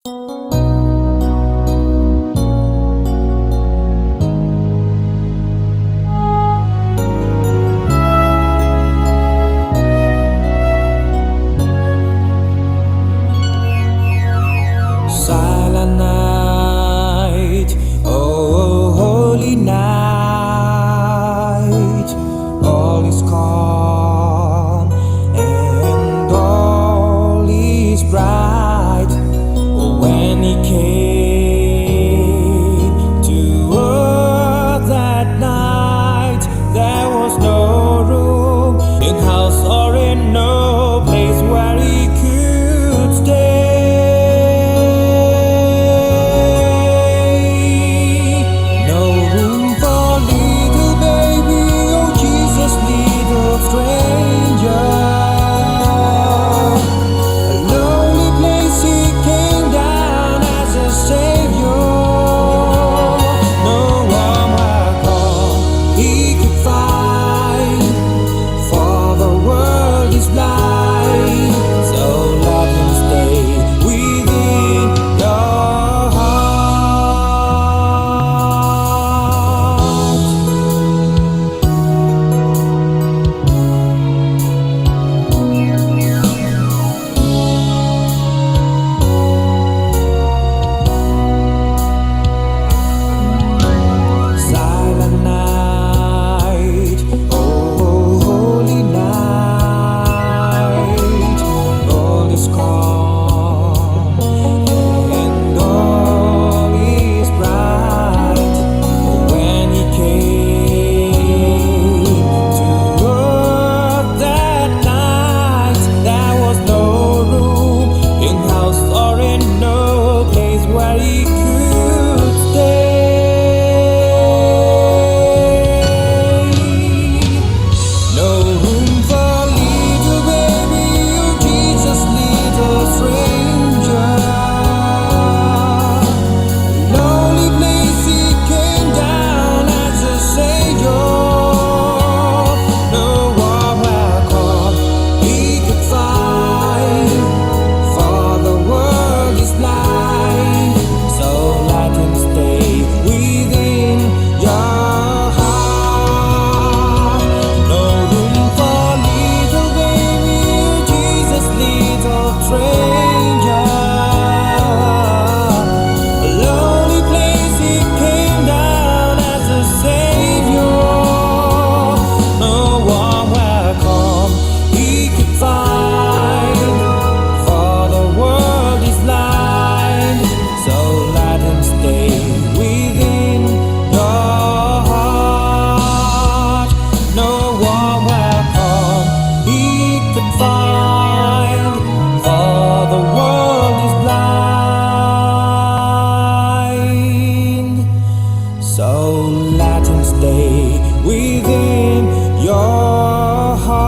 Silent night, oh, holy night, all is calm and all is bright. When he came to earth that night, there was no room in house or in no place where he could stay. No room for little baby, oh Jesus, little stranger. A lonely place he came down as a savior. No warm welcome he could find, for the world is blind. So let him stay within your heart. Silent night, oh, holy night, all is calm and all is bright. When he came to earth that night, there was no room in house or in no place where he could stay. No room for little baby, oh Jesus, little stranger. Lonely place he came down as a savior. No warm welcome he could find, for the world is blind. So let him stay within your heart. No room for little baby, Jesus, little stranger. A lonely place he came down as a savior. No warm welcome he could find, for the world is blind. So let him stay within your heart. No warm welcome he could find, for the world is blind. So let him stay within your heart.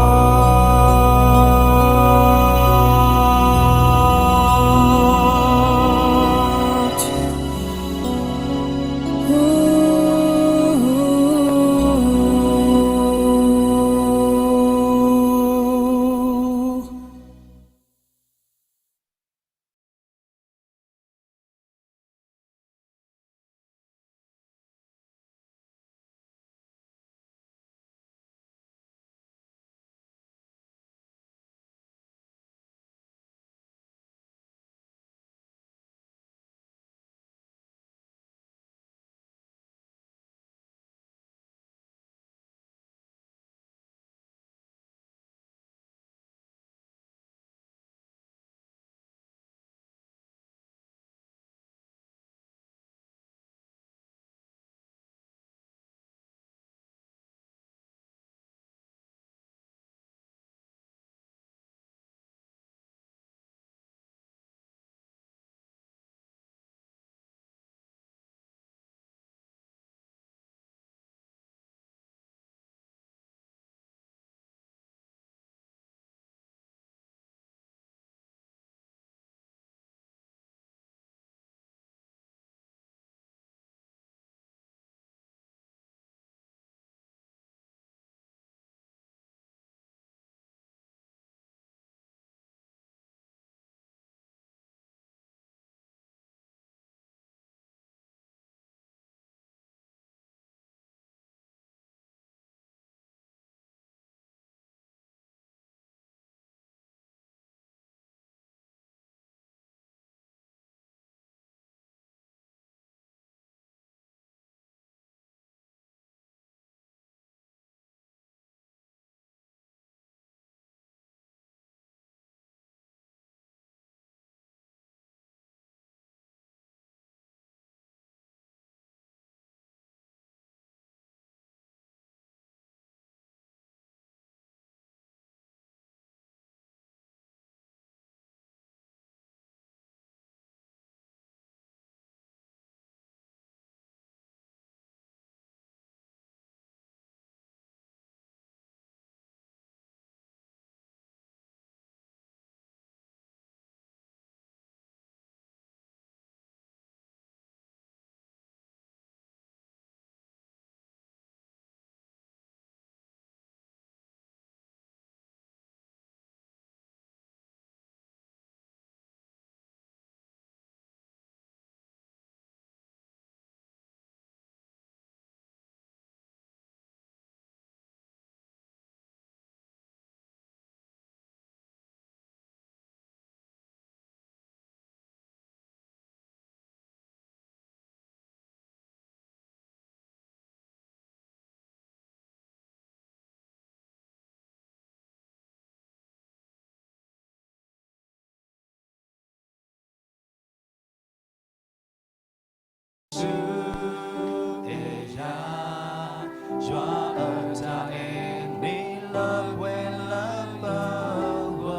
ယွၤအတၢ်အဲၣ်န့ၣ်လၢပှဲၤလၢပဂီၢ်,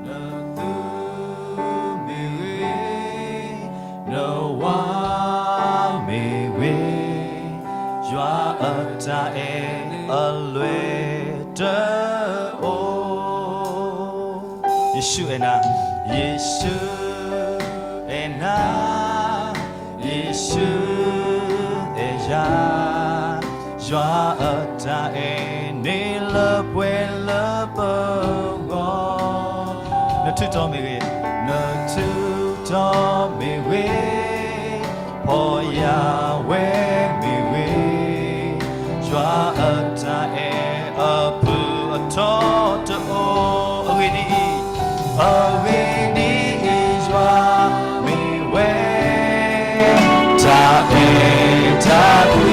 နသူမ့ၢ်ဂ့ၤ, နဝၤမ့ၢ်ဂ့ၤ, ယွၤအတၢ်အဲၣ်အလွဲၢ်တအိၣ်. ယ့ၣ်ၡူးအဲၣ်နၤ, ယ့ၣ်ၡူးအဲၣ်နၤ, ယ့ၣ်ၡူးအဲၣ်ယၤ, ယွၤအတၢ်အဲၣ်န့ၣ်လၢပှဲၤလၢပဂီၢ်, နထူးတီၤမ့ၢ်ဂ့ၤ, နထူးတီၤမ့ၢ်ဂ့ၤ, ဖီၣ်ယာ်ဝဲမ့ၢ်ဂ့ၤ, ယွၤအတၢ်အဲၣ်အဖုၣ်အထီတအိၣ်. အဂ့ၢ်ဒ်အံၤ, အဂ့ၢ်ဒ်အံၤ, ယွၤမ့ၢ်ဝဲ တၢ်အဲၣ်တၢ်ကွံ,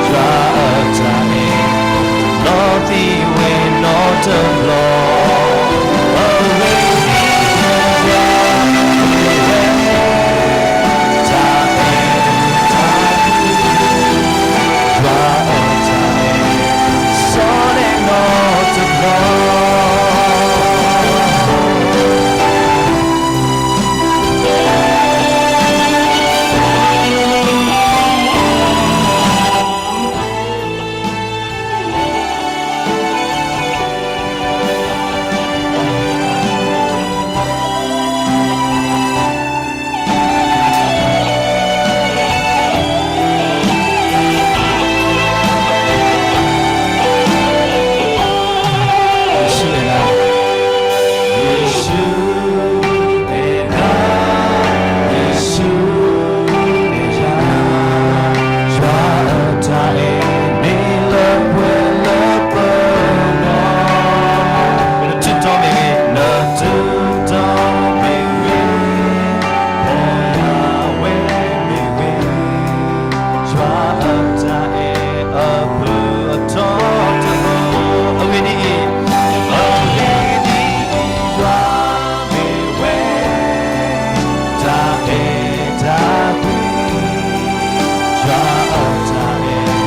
ယွၤအတၢ်အဲၣ် လီၤသံဝဲနီတဘျီ, အဂ့ၢ်ဒ်အံၤ, ယွၤမ့ၢ်ဝဲ တၢ်အဲၣ်တၢ်ကွံ, ယွၤအတၢ်အဲၣ် ဆီလဲၣ်နီတဘျီ. ယ့ၣ်ၡူးအဲၣ်နၤ, ယ့ၣ်ၡူးအဲၣ်နၤ, ယ့ၣ်ၡူးအဲၣ်ယၤ, ယွၤအတၢ်အဲၣ်န့ၣ်လၢပှဲၤလၢပဂီၢ်, နထူးတီၤမ့ၢ်ဂ့ၤ, နထူးတီၤမ့ၢ်ဂ့ၤ, ဖီၣ်ယာ်ဝဲမ့ၢ်ဂ့ၤ, ယွၤအတၢ်အဲၣ်အဖုၣ်အထီတအိၣ်. အဂ့ၢ်ဒ်အံၤ, အဂ့ၢ်ဒ်အံၤ, ယွၤမ့ၢ်ဝဲ တၢ်အဲၣ်တၢ်ကွ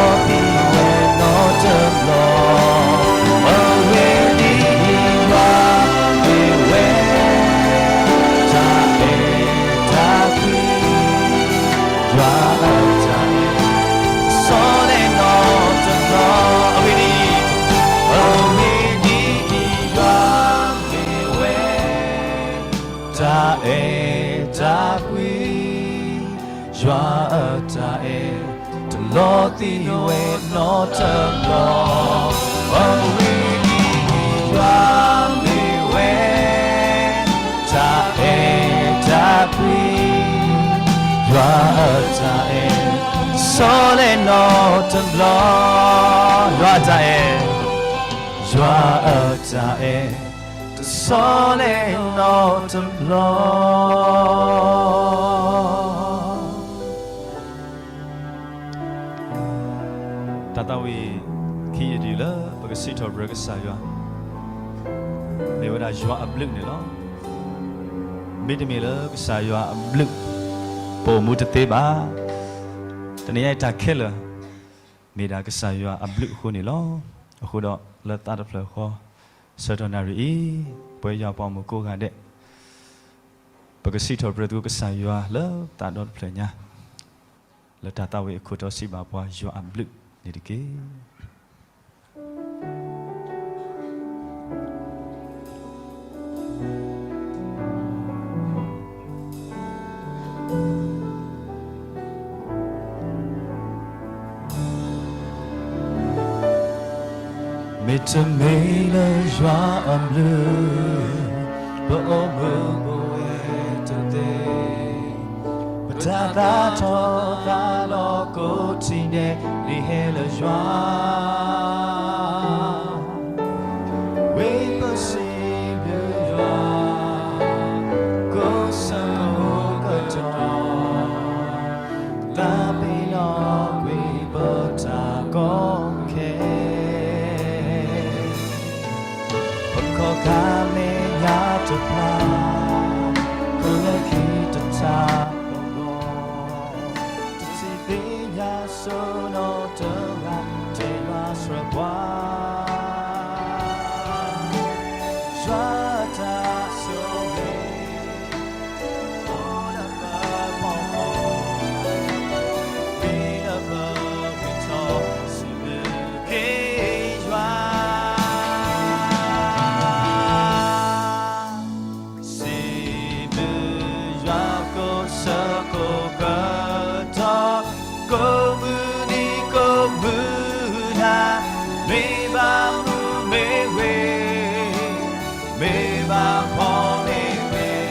ံ, ယွၤအတၢ်အဲၣ် တလီၤသံဝဲနီတဘျီ. အဂ့ၢ်ဒ်အံၤ, ယွၤမ့ၢ်ဝဲ တၢ်အဲၣ်တၢ်ကွံ, ယွၤအတၢ်အဲၣ် တဆီလဲၣ်နီတဘျီ. အဂ့ၢ်ဒ်အံၤ, အဂ့ၢ်ဒ်အံၤ, ယွၤမ့ၢ်ဝဲ တၢ်အဲၣ်တၢ်ကွံ, ယွၤအတၢ်အဲၣ် တလီၤသံဝဲနီတဘျီ. အဂ့ၢ်ဒ်အံၤ, ယွၤမ့ၢ်ဝဲ တၢ်အဲၣ်တၢ်ကွံ, ယွၤအတၢ်အဲၣ် တဆီလဲၣ်နီတဘျီ. ယွၤအတၢ်အဲၣ်, ယွၤအတၢ်အဲၣ် တဆီလဲၣ်နီတဘျီ. တၢ်သးဝံၣ်ခံယုၢ်တယုၢ်လၢပကစံးထီၣ်ပတြၢၤကစၢ်ယွၤ, မ့ၢ်ဝဲဒၣ်ယွၤအဘျုးန့ၣ်လီၤ. မ့တမ့ၢ်လၢကစၢ်ယွၤအဘျုး ပအိၣ်မူတသ့ဘၣ်. တနံၤအံၤတၢ်ခဲလၢာ် မ့ၢ်ဒၣ်ကစၢ်ယွၤအဘျုးအဃိန့ၣ်လီၤ. အဃိဒီးလၢသးတဖျၢၣ်ဃီ ဆၢကတီၢ်နၣ်ရံၣ်အံၤ, ပဝဲယွၤပှၤမုၣ်ကိးဂၤဒဲး ပကစံးထီၣ်ပတြၢၤသကိးကစၢ်ယွၤလၢသးဒီတဖျၢၣ်ညါ, လၢတၢ်သးဝံၣ်အခိၣ်တီစံးဘၣ်ပှၤ ယွၤအဘျုးန့ၣ်တက့ၢ်. မ့တမ့ၢ်လၢယွၤအဘျုး, ပအိၣ်မူပဝဲတသ့, ပတၢ်သးထီၣ်သးလီၤကိးထံၣ်န့ၣ် ဒ်ဟဲလၢယွၤ ဝံပစံးဘျုးယွၤ, ကိးဆၢကတီၢ်, သးပ့ၤနီၣ်ကွံာ်ပတၢ်ကီခဲ, ပခီၣ်ခါမဲာ်ညါတဖျါ, ခိၣ်နၢ်ခံတထါ, ပဂီၢ် တဂၤ တဲယွၤဆှၢပှၤ, ယွၤတၢ်ဆိၣ်ဂ့ၤ အိၣ်လၢပဖီခိၣ်, မ့ၢ်လၢပဝံထီၣ် စံးဘျုးက့ၤယွၤ. စံးဘျုးယွၤကိးဆၢကိးကတီၢ်, ကိးမုၢ်နံၤကိးမုၢ်နၤ, မ့ၢ်ဘၣ်မုာ်မ့ၢ်ဝ့ၤ, မ့ၢ်ဘၣ်ဖှီၣ်မ့ၢ်ဂ့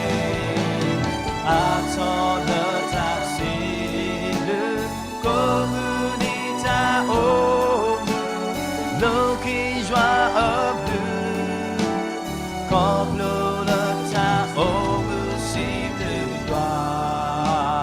ၤ, အါထီၣ်လၢတၢ်စံးဘျုး, ကိးမုၢ်နံၤတၢ်အိၣ်မုာ်, လိးက့ၤယွၤအဘျုး, ခီဖျိလၢတၢ်အိၣ်မုာ် စံးဘျုးယွၤ.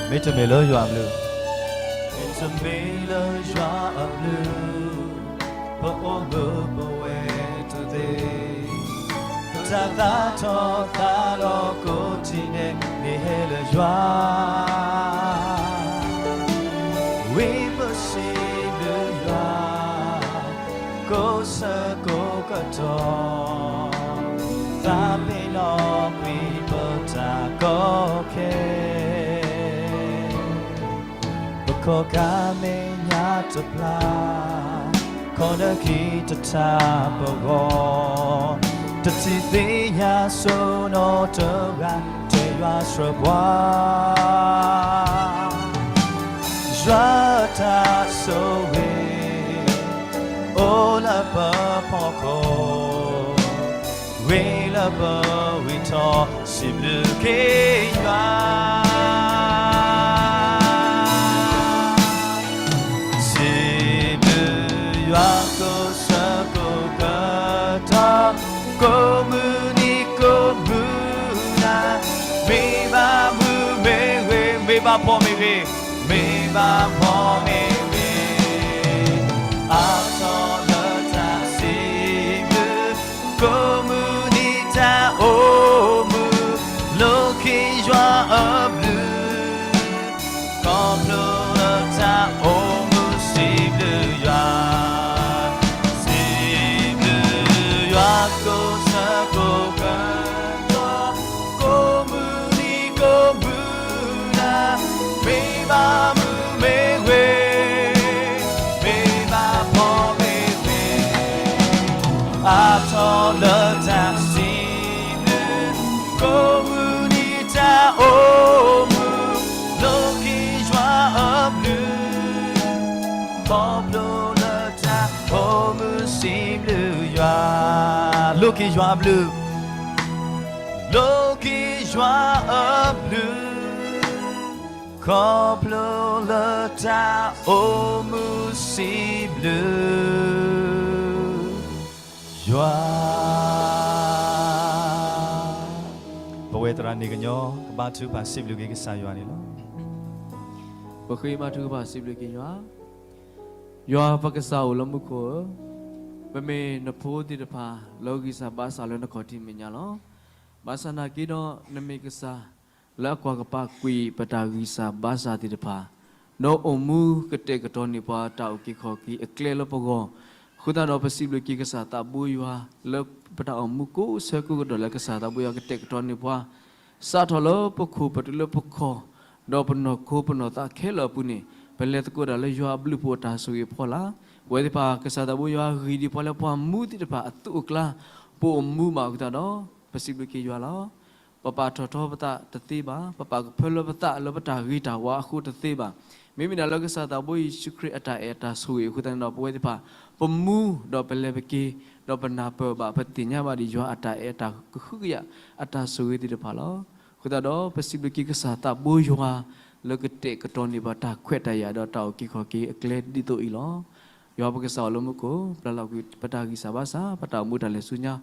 မ့တမ့ၢ်လၢယွၤအဘျုး, မ့တမ့ၢ်လၢယွၤအဘျုး, ပအိၣ်မုာ်ပဝဲတသ့, ပတၢ်သးထီၣ်သးလီၤကိးထံၣ်န့ၣ် မ့ၢ်ဟဲလၢယွၤ, ဝံၤပစံးဘျုးယွၤ ကိးဆၢကိးကတီၢ်, သးပ့ၤနီၣ်ကွံာ်ပတၢ်ကီခဲ, ပခီၣ်ကါမဲာ်ညါတပျၢ်, ခီၣ်နၢခံတထးပဂီၢ်, တထံၣ်သ့ၣ်ညါစိနီတဂၤ, တဲယွၤဆှၢပှၤ ယွၤတၢ်ဆိၣ်ဂ့ၤ အိၣ်လၢပဖီခိၣ်, ဂ့ၤလၢပဝံထီၣ် စံးဘျုးက့ၤယွၤ, စံးဘျုးယွၤကိးဆၢကိးကတီၢ်, ကိးမုၢ်နံၤကိးမုၢ်နၤ, မ့ၢ်ဘၣ်မုာ်မ့ၢ်ဂ့ၤ, မ့ၢ်ဘၣ်ဖှီၣ်မ့ၢ်ဂ့ၤ, မ့ၢ်ဘၣ်ဖှီၣ်မ့ၢ်ဂ့ၤ, အါထီၣ်လၢတၢ်စံးဘျုး, ကိးမုၢ်နံၤတၢ်အိၣ်မုာ်, လိးက့ၤယွၤအဘျုး, ခီဖျိလၢတၢ်အိၣ်မုာ် စံးဘျုးယွၤ, စံးဘျုးယွၤကိးဆၢကိးကတီၢ်, ကိးမုၢ်နံၤကိးမုၢ်နၤ, မ့ၢ်ဘၣ်မုာ်မ့ၢ်ဂ့ၤ, မ့ၢ်ဘၣ်ဖှီၣ်မ့ၢ်ဂ့ၤ, အါထီၣ်လၢတၢ်စံးဘျုး, ကိးမုၢ်နံၤတၢ်အိၣ်မုာ်, လိးက့ၤယွၤအဘျုး, ခီဖျိလၢတၢ်အိၣ်မုာ် စံးဘျုးယွၤ, လိးက့ၤယွၤအဘျုး, လိးက့ၤယွၤအဘျုး, ခီဖျိလၢတၢ်အိၣ်မုာ် စံးဘျုးယွၤ. ပဝဲသရၣ်န့ၣ်ကညီ ကဘါထုကဖၣ်စံးဘျုးက့ၤကစၢ်ယွၤန့ၣ်လီၤ. ပဃ့ဘါထုကဖၣ်စံးဘျုးက့ၤယွၤ, ယွၤပကစၢ်အိၣ်လၢမူခိၣ်ဧၢ, ပမ့ၢ်နဖိသ့ၣ်တဖၣ် လၢဂံၢ်စၢ်ဘါစၢ်လၢနခီၣ်ထံးမဲာ်ညါလီၤ. ဘၣ်ဆၣ်နာ်က့ဒီး နမ့ၢ်ကစၢ် လၢအကွၢ်ကပၤကွံာ်ပတၢ်ဂံၢ်စၢ်ဘါစၢ်သ့ၣ်တဖၣ်, နအိၣ်မူကတဲာ်ကတီၤန့ၢ်ပှၤတၢ်အုၣ်က့ၤခီၣ်က့ၤအကျဲလၢပဂီၢ်, အဃိသတးဒီး ပစံးဘျုးက့ၤကစၢ်သးဘိယွၤ လၢပတၢ်အိၣ်မူကိးဆၢကိးကတီၢ်လၢကစၢ်သးဘိယွၤကတဲာ်ကတီၤန့ၢ်ပှၤ စးထီၣ်လၢပခိၣ်ပတုၤလၢပခီၣ်, ဒီးပနီၢ်ခိပနီၢ်သးခဲလၢာ်အပူၤန့ၣ် ပလဲၤသကိးတၢ်လၢယွၤအဘျုးအဖှိၣ်အတၢ်ဆိၣ်ဂ့ၤအဖီလာ်, ပဝဲသ့ၣ်တဖၣ် ကစၢ်သးဘိယွၤဂံၢ်ဒံးပှၤလၢပှၤမူသ့ၣ်တဖၣ်အသူၣ်အကျါ, ပအိၣ်မူဘၣ်အဃိသတးဒီး ပစံးဘျုးက့ၤယွၤလီၤ. ပပာ်ထီၣ်ထီပသးတသ့ဘၣ်, ပပာ်ကဖၢလၢပသးလၢပတၢ်ဂ့ၤတၢ်ဝါအဃိတသ့ဘၣ်. မ့မ့ၢ်ဒၣ်လၢကစၢ်သးဘိယ့ၣ်ၡူးခရံာ်အတၢ်အဲၣ်အတၢ်ဆိၣ်ဂ့ၤအဃိသတးန့ၣ်ဒီး ပဝဲသ့ၣ်တဖၣ် ပမူဒီးပလဲၤပက့ၤ, ဒီးပနၢ်ပၢၢ်ဘၣ် ပသ့ၣ်ညါဘၣ်ဒံးယွၤအတၢ်အဲၣ်အတၢ်ကဟုကယာ်အတၢ်ဆိၣ်ဂ့ၤသ့ၣ်တဖၣ်လီၤ. အဃိသတးဒီး ပစံးဘျုးက့ၤကစၢ်သးဘိယွၤ လၢကတဲာ်ကတီၤန့ၢ်ပှၤတၢ်ခွဲးတၢ်ယာ်ဒီးတၢ်အုၣ်က့ၤခီၣ်က့ၤအကျဲဒ်သိးအံၤလီၤ. ယွၤပကစၢ်အိၣ်လၢမူခိၣ် ပျၢ်လီၤကွံာ်ပတၢ်ဂံၢ်စၢ်ဘါစၢ် ပတၢ်အိၣ်မူတၢ်လဲၤဆူညါ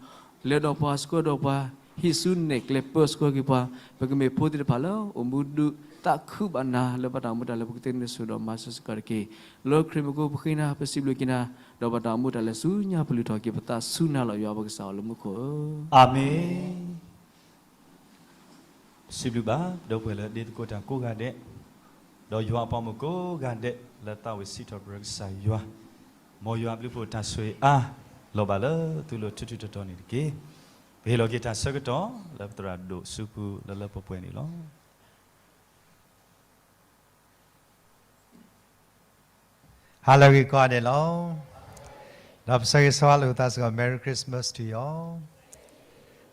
လၢဒီးပှၤဆှၢဒီးပှၤ ဟံးစုနဲၣ်ကျဲပၢဆှၢက့ၤပှၤ ပကမ့ၢ်ဖိသ့ၣ်တဖၣ်လၢအိၣ်မူဒုးသးခုဘၣ်နၤ လၢပတၢ်အိၣ်မူတၢ်လဲၤ ပကသ့န့ၢ်ဆူၣ်ဒီးမၤစၢၤစ့ၢ်ကီးတက့ၢ်. လၢခရံာ်မူခိၣ်ပဃ့နၤ ပစံးဘျုးက့ၤနၤ ဒီးပတၢ်အိၣ်မူတၢ်လဲၤဆူညါ ပလုၢ်ထီၣ်က့ၤပသးဆူနၤလီၤ. ယွၤပကစၢ်အိၣ်လၢမူခိၣ်ဧၢ, အၤမ့ၣ်. ပစံးဘျုးဘၣ် ဒီပုၢ်ဝဲၢ်လၢဒ့သကိးတၢ်ကိးဂၤဒဲး, ဒီးယွၤအပှၤမုၣ်ကိးဂၤဒဲး လၢသးဝံၣ်စံးထီၣ်ပတြၢၤကစၢ်ယွၤ, မ်ယွၤအဘျုးအဖှိၣ်တၢ်ဆိၣ်ဂ့ၤအါ လီၤဘၣ်လၢသုလိၤထူထူတီတီန့ၣ်တက့ၢ်. ပဟ့ၣ်လီၤက့ၤတၢ်ဆၢကတီၢ် လၢပသရၣ်ဒိၣ်စုပူၤလၢလၢပှဲၤပှဲၤန့ၣ်လီၤ. ဟါလၢအဂ့ၤကိးဂၤဒဲးလီၤ. ဒီးပဆၢဂ့ၤဆၢဝါလိာ်ပသးစ့ၢ်ကီး Merry Christmas to you all.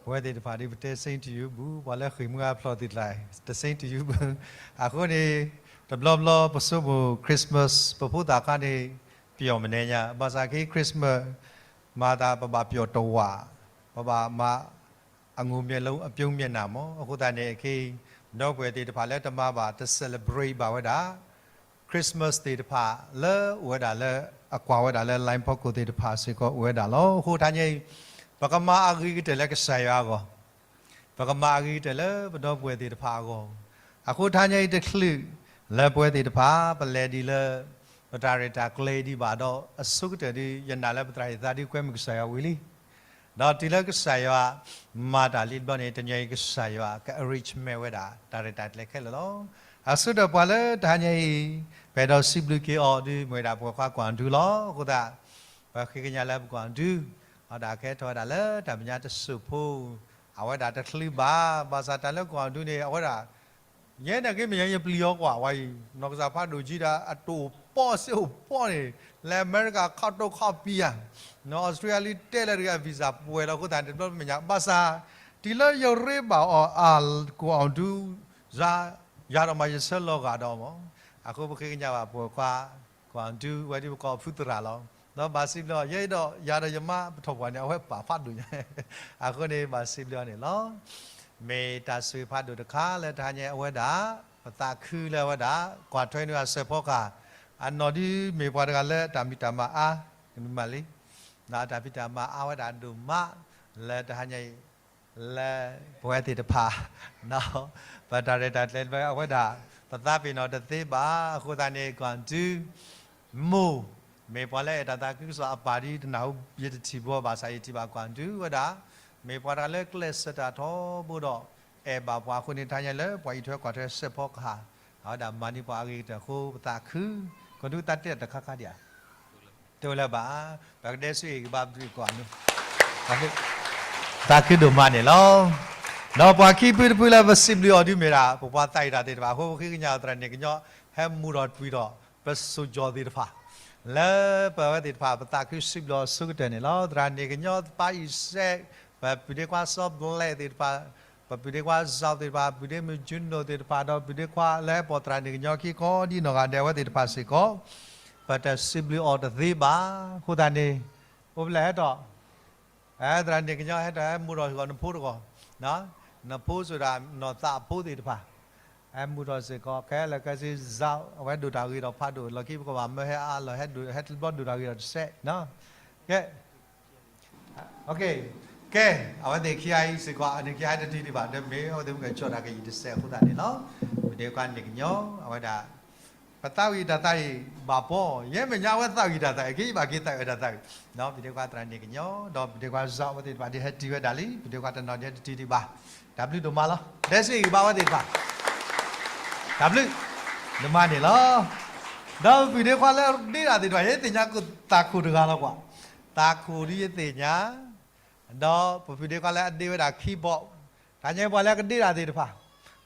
ပဝဲသ့ၣ်တဖၣ်ဒ်ပတဲ same to you ဘူး, ပှၤလၢဃ့ၢ်မှံဟးဖျိးသ့ၣ်တဖၣ် the same to you ဘူး. အဃိန့ၣ် တဘျီဘျီပဆိကမိၣ် Christmas ပဖိသၣ်ခွါန့ၣ် ပယီၤမနုၤညါ, ဘၣ်ဆၣ်ခဲအံၤ Christmas မၤသးပဘၣ်ပယီၤတဝာ်, ပဘၣ်မၤ အငိၢ်မျဲးလီၤ အပြုံးမျဲးနၢ်မး. အဃိသတးန့ၣ် ခဲအံၤ ဒီပုၢ်ဝဲၢ်သ့ၣ်တဖၣ်လၢတမၤဘၣ် တ celebrate ဘၣ်ဝဲဒၣ် Christmas သ့ၣ်တဖၣ် လၢအိၣ်ဝဲဒၣ်လၢအကွၢ်ဝဲဒၣ်လၢ line ဖီခိၣ်သ့ၣ်တဖၣ်စ့ၢ်ကီးအိၣ်ဝဲဒၣ်လီၤ. အဃိတဟါညါအံၤ ပကမၤအဂ့ၤကတၢၢ်လၢကစၢ်ယွၤအဂီၢ်, ပကမၤအဂ့ၤကတၢၢ်လၢပဒီပုၢ်ဝဲၢ်သ့ၣ်တဖၣ်အဂီၢ်, အဃိတဟါညါအံၤတချုး လၢပဝဲသ့ၣ်တဖၣ် ပလဲၤဒ်လၢ ပတၢ်ရဲၣ်တၢ်ကျဲၤဒံးဘၣ်ဒီး အဆိကတၢၢ်ဒ် ယနာ်လၢပသရၣ်ဟ့ၣ်သးဒ်ကွဲမုၢ်ကစၢ်ယွၤဝံၤလံ ဒီးတုၤလၢကစၢ်ယွၤမၤတၢ်လံတဘျီန့ၣ် တနံၤအံၤကစၢ်ယွၤက arrangement ဝဲဒၣ် တၢ်ရဲၣ်တၢ်ကျဲၤခဲလၢာ်လီၤ. အဆိကတၢၢ်ပှၤလၢတဟါညါအံၤ ပအဲၣ်ဒိးစံးဘျုးက့ၤအီၤဒ်မ့ၢ်ဝဲဒၣ်ပှၤကွၢ်ကူၣ်အီၤဒုလီၤ. အဃိသတး ပဃ့ကညးလၢပကွၢ်ကူၣ်အီၤဒု အဝဲဒၣ်ကဟဲထီၣ်ဝဲဒၣ်လၢတၢ်မဲာ်ညါတစိၢ်ဖိ အဝဲဒၣ်တချုးဘၣ်, ဘၣ်ဆၣ်တၢ်လၢကွၢ်ကူၣ်အီၤဒုန့ၣ် အဝဲဒၣ် ယဲနာ်က့ မဲာ်ညါယပျံၤအီၤကွၢ်ဝဲအံၤ နီၢ်ကစၢ်ဖးဒိၣ်ကံဒၣ် အတအိၣ်ပီၣ်စ့အိၣ်ပီၣ်န့ၣ် လၢအမဲရကၤခီၣ်တိၢ်ခီၣ်ပံၤဧါ, နီၢ်အီစထြ့လယါလံတဲလၢတဂ့ၤ အ visa ပှဲၤလီၤ. အဃိသတးန့ၣ် တဘျီမဲာ်ညါ ဘၣ်ဆၣ် တုၤလၢယရ့ဘၣ်အီၤအကွၢ်ကူၣ်အီၤဒု ယၤဒီးမၤယဆၢလီၤဂာ်ဒီးမး, အဃိပဃ့ကညးဘၣ်ပှၤကွၢ်ကူၣ်အီၤဒု ဝဲဒ်ပကိးဖုသရၣ်လီၤ. ဒီးဘၣ်စံးဘျုးအီၤ ယဲဒီးယၤဒီးယမါပထီၣ်ပှၢ်န့ၣ် အဝဲပာ်ဖးဒိၣ်ညါ, အဃိန့ၣ် ဘၣ်စံးဘျုးအီၤန့ၣ်လီၤ. မ့ၢ်တၢ်ဆိၣ်ဂ့ၤဖးဒိၣ်တခါလၢတဟါညါအဝဲဒၣ် ပသးခုလၢအဝဲဒၣ် ကွၢ်ထွဲန့ၢ်အစဲးဖီကဟၣ်, အနီၢ်ဒ်မ့ၢ်ပှၤတဂၤလၢတၢ်မံၤတၢ်မၤအါ ကမံၤမးလံ, ဒီးတၢ်မံၤတၢ်မၤအါဝဲဒၣ်ဒိၣ်မး လၢတဟါညါအံၤ လၢပဝဲသ့ၣ်တဖၣ် ပတၢ်ရဲၣ်တၢ်ကျဲၤအဝဲဒၣ် ပသးပ့ၤနီၣ်တသ့ဘၣ်. အဃိသတးန့ၣ် ကွၢ်ဒု မိၢ် မ့ၢ်ပှၤလၢအဲၣ်တၢ်သးခုကစီၣ်အပၢ်ဒ်တနၢ်ဟူ ယတထံၣ်ဘၣ် ဘၣ်ဆၣ်ယထံၣ်ဘၣ်ကွၢ်ဒုဝဲဒၣ် မ့ၢ်ပှၤတဂၤလၢကျဲးစၢးတၢ်ထီဘိဒီး အဲၣ်ဘၣ်ပှၤအဃိန့ၣ် တဟါညါလၢပှၤအံးထွဲကွၢ်ထွဲစဲးဖီကဟၣ် အဝဲဒၣ်မၤန့ၢ်ပှၤအဂ့ၤကတၢၢ်အဃိ ပသးခု ကွၢ်ဒုတၢ်တဲတၢ်တခါခါဒံးဧါ တအိၣ်လၢၤဘၣ်, ပကဒဲဆူအံၤကဘၣ်ဘျုးကိးဂၤဒဲး, သးခုဒိၣ်မးန့ၣ်လီၤ. ဒီးပှၤခံဖုတဖုလၢပစံးဘျုးအီၤဒ်မ့ၢ်ဒၣ် ပပှၤသးအံၤတၢ်သ့ၣ်တဖၣ်အဃိ ပဃ့ကညးသရၣ်န့ၣ်ကညီ ဟဲမူထီၣ်ကွံာ်ဒီး ပစိၤကၠီၤသ့ၣ်တဖၣ် လၢပဝဲသ့ၣ်တဖၣ် ပသးခုစံးဘျုးအီၤအဆိကတၢၢ်န့ၣ်လီၤ. သရၣ်န့ၣ်ကညီ ပၢ်အံၤစဲး ပပုၢ်ဒ့ခွါစီၤဘျဲးသ့ၣ်တဖၣ် ပပုၢ်ဒ့ခွါစီၤသ့ၣ်တဖၣ် ပုၢ်ဒ့မုၣ်ကၠူနိၣ်သ့ၣ်တဖၣ် ဒီးပုၢ်ဒ့ခွါလၢဟဲပိာ်သရၣ်န့ၣ်ကညီခံခီဒ်နီၢ်ဂၤဒဲးအဝဲသ့ၣ်တဖၣ်စ့ၢ်ကီး ပတစံးဘျုးအီၤတသ့ဘၣ်. အဃိသတးန့ၣ် အိၣ်ဖျဲၣ်ဟဲထီၣ် သရၣ်န့ၣ်ကညီဟဲထီၣ်ဟဲမူထီၣ်စ့ၢ်ကီးနဖိတဂီၢ်, နဖိစ့ၢ်ဒၣ်နီၢ်သးအဖိသ့ၣ်တဖၣ် ဟဲမူထီၣ်စ့ၢ်ကီး ခဲလၢာ်ခဲဆ့ စး အဝဲဒိၣ်တၢ်ဂ့ၤဒီးဖးဒိၣ် လီၢ်ခံပကဘၣ်မၢဟဲအါလီၤ ဟဲတဘျီဒိၣ်တၢ်ဂ့ၤဒီးတစဲး, ကဲ ကဲ အဝဲသ့ၣ်ခံဂၤအံၤစ့ၢ်ကီး အန့ၣ်ခံဂၤတတုၤဒံးဘၣ် ဒီးမ့ၢ်အဝဲသ့ၣ်မ့ၢ်ကကၠီၣ်တၢ်ကယံာ်တစဲးအဃိသတးန့ၣ်လီၤ. ပဒ့ခွါန့ၣ်ကညီ အဝဲဒၣ် ပသးဝံၣ်တၢ်သးအံၤဘၣ်ပှၤ ယဲမဲာ်ညါအဝဲသးဝံၣ်တၢ်သးအံၤ ကဘၣ်က့ၤသးဝံၣ်တၢ်သးအံၤ, ပဒ့ခွါသရၣ်န့ၣ်ကညီ ဒီးပဒ့ခွါစးအဝဲသ့ၣ်တဖၣ်ဒ်ဟဲတုၤဝဲဒၣ်လံ ပဒ့ခွါတနီၤဒ်ဟဲတတုၤဒံးဘၣ်, တၢ်ဘျုးဒိၣ်မးလီၤ. ဒဲဆူအံၤကဘၣ်ဝဲသ့ၣ်တဖၣ် တၢ်ဘျုး ဒိၣ်မးန့ၣ်လီၤ. ဒီးပပုၢ်ဒ့ခွါလၢအဒ့တၢ်သ့ၣ်တဖၣ် ယသ့ၣ်ညါကသးခိၣ်တဂၤလီၤကွၢ်, သးခိၣ်ဒ်ယသ့ၣ်ညါ ဒီးပပုၢ်ဒ့ခွါလၢအဒ့ဝဲဒၣ် keyboard, တၢ်ညါပှၤလၢကဒ့တၢ်သ့ၣ်တဖၣ်,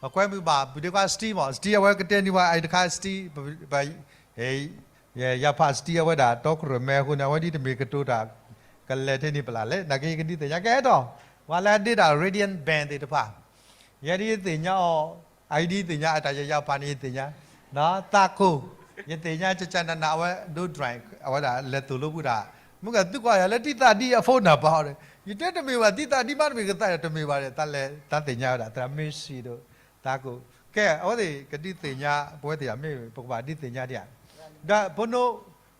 ပကွဲမုာ်ဘၣ် ပုၢ်ဒ့ခွါ Steve မး Steve အဝဲကတဲန့ၢ်ပှၤအံၤတခါ Steve ယၤဖး Steve အဝဲဒၣ်တီခိၣ်ရိၣ်မဲအဃိန့ၣ် အဝဲဒ်တမ့ၢ်ကတိၤတၢ် ကလဲၤထဲန့ၣ်ပလၢ်လဲၣ် နာ်က့ယကဒုးသ့ၣ်ညါကဲထီၣ်, ပှၤလၢအဒ့တၢ် Radiant Band သ့ၣ်တဖၣ်, ယဲဒ်ယသ့ၣ်ညါအီၤ, အအံၤဒ်ယသ့ၣ်ညါအတၢ်ယယၤဖးန့ၣ်ယသ့ၣ်ညါ, သးခိၣ်, ယသ့ၣ်ညါကကနနအဝဲဒိ drive အဝဲဒၣ်လဲၤသိၣ်လိပူၤတၢ်, မုၢ်ကသူကွၢ်ယၤလၢတံၢ်သးဒ်အ phone number အီၤဒီး ယတဲတမ့ၢ်ဘၣ် တံၢ်သးဒ်မးတမ့ၢ်ကသးတမ့ၢ်ဘၣ်ဒီး တၢ်လဲၤတၢ်သ့ၣ်ညါဝဲဒၣ် သရၣ်မ့ၢ်စံးဒီး သးခိၣ်, ကဲ အဝဲသ့ၣ်ကဒုးသ့ၣ်ညါ ပဝဲသ့ၣ်တဖၣ်မ့ၢ်ပကဘၣ်ဒုးသ့ၣ်ညါဒံးဧါ, ဒီးဖိနိ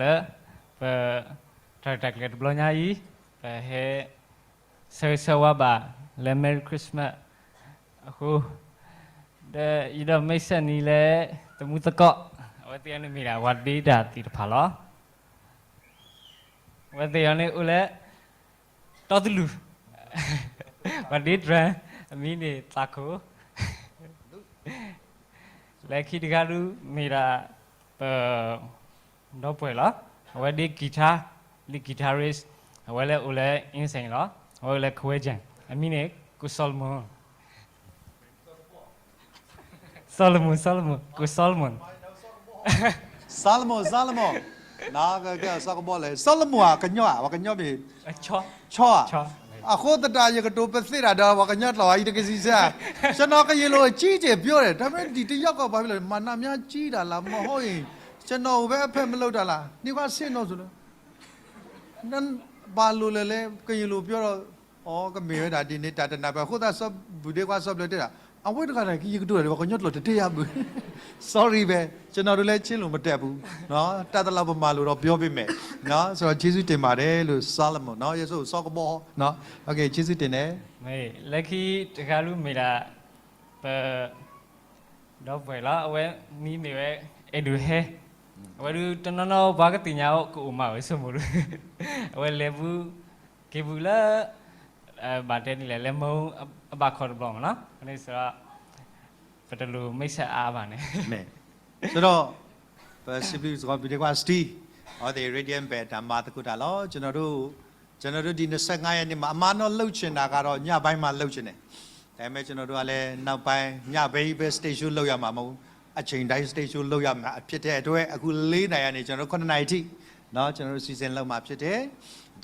ပကလဲၤကဒီးလၢ ပ တၢ်ရဲၣ်တၢ်ကျဲၤတဘျီညါအံၤ ပဟဲ ဆၢဂ့ၤဆၢဝါဘၣ်လၢ Merry Christmas အဃိ ဒီးယဒီး မိတ်ဆက် နံၤလၢ သမူသကိး အဝဲသ့ၣ်အံၤန့ၣ်မ့ၢ်ဒၣ် ပှၤဒ့တၢ်သ့ၣ်တဖၣ်လီၤ. အဝဲသ့ၣ်အံၤန့ၣ်အိၣ်လၢ တီသူၣ်လူၢ် ပှၤဒ့တရၢ အမံၤန့ၣ်သးခိၣ် လၢခံတဂၤဒုးမ့ၢ်ဒၣ် ပ ဒီပုၢ်ဝဲၢ်လီၤ. အဝဲဒ့ guitar, lead guitarist, အဝဲလၢအိၣ်လၢ အင်းစိန် လီၤ. အဝဲအိၣ်လၢ ခဝဲၡၢၣ် အမံၤန့ၣ် ကိၣ်စီၤလမုၣ် စီၤလမုၣ် စီၤလမုၣ် ကိၣ်စီၤလမုၣ် စီၤလမုၣ် စီၤလမုၣ် နကဲစီၤကဘီလဲၣ် စီၤလမုၣ်ဧါ ကညီဧါ ပှၤကညီမ့ၢ် ဆီဧါ အဃိသတးယကတိၤပသ့ၣ်တၢ်ဒီးပှၤကညီကျိာ်ဧါ ယတကစံးဆၢ ကျွန်တော်ကရင်လိုအကြီးအကျယ်ပြောတယ် ဒါပေမဲ့ဒီတယောက်ကဘာဖြစ်လို့လဲ မနများကြီးတာလား မဟုတ်ရင် ကျွန်တော်ကိုပဲအဖက်မလုပ်တာလား ဒီကစ့နီဆိုလို့ ဘာလို့လဲလဲ ကရင်လိုပြောတော့ အကမ့ၢ်ဝဲဒၣ်ဒ်န့ၣ် တၢ်တနၢ်ပၢၢ် အဃိသတး စီၤဘူၣ်ဒ့ခွါစီၤဘျၢတဲဒၣ် အဝဲတဂၤတဂၤ ယကတိၤတၢ်ဒီးပှၤကညီကျိာ်တတဲယါဘုး sorry ပဲ ကျွန်တော်တို့လည်းချင်းလိုမတတ်ဘူး တတ်သလောက်ဗမာလိုတော့ပြောပေးမယ် ဆိုတော့ကျေးဇူးတင်ပါတယ်လို့ စီၤလမုၣ် နော် ယဆိစီၤကဘီ နော် okay ကျေးဇူးတင်တယ် လၢခံတဂၤဒုးမ့ၢ်ဒၣ် ပ ဒီပုၢ်ဝဲၢ်လီၤ အဝဲမံၤမ့ၢ်ဝဲ အဲၣ်ဒိးဟဲ အဝဲဒုးတနီၤနီၤပှၤကသ့ၣ်ညါအီၤကအိၣ်မးဝဲဆိကမိၣ်ဒုး အဝဲလဲၤဘူး က့ၤဘူးလၢ ဘၣ်တဲဒ်လဲၣ် လဲၤမၢအဘၣ်ခီတဘျီမးနီၤ အဃိန့ၣ်စ့ၢ်ကီး ပတလိၣ်မိတ်ဆက်အါဘၣ်န့ၣ် ဆိုတော့ ပစံးဘျုးစ့ၢ်ကီး ဘုရားကွာ Steve အဝဲသ့ၣ် Radiant Band တၢ်မၤသကိးတၢ်လီၤ ကျွန်တော်တို့ ကျွန်တော်တို့ဒီနှစ်ဆယ့်ငါးရက်နေ့မှာ အမါနော်လှုပ်ချင်တာကတော့ညပိုင်းမှလှုပ်ချင်တယ် ဒါပေမဲ့ကျွန်တော်တို့ကလည်းနောက်ပိုင်းညပိုင်းပဲ stage show လုပ်ရမှာမဟုတ်ဘူး အချိန်တိုင်း stage show လုပ်ရမှာဖြစ်တဲ့အတွက် အခုလေးနာရီကနေကျွန်တော်တို့ခုနှစ်နာရီထိနော် ကျွန်တော်တို့ season လုပ်မှာဖြစ်တယ်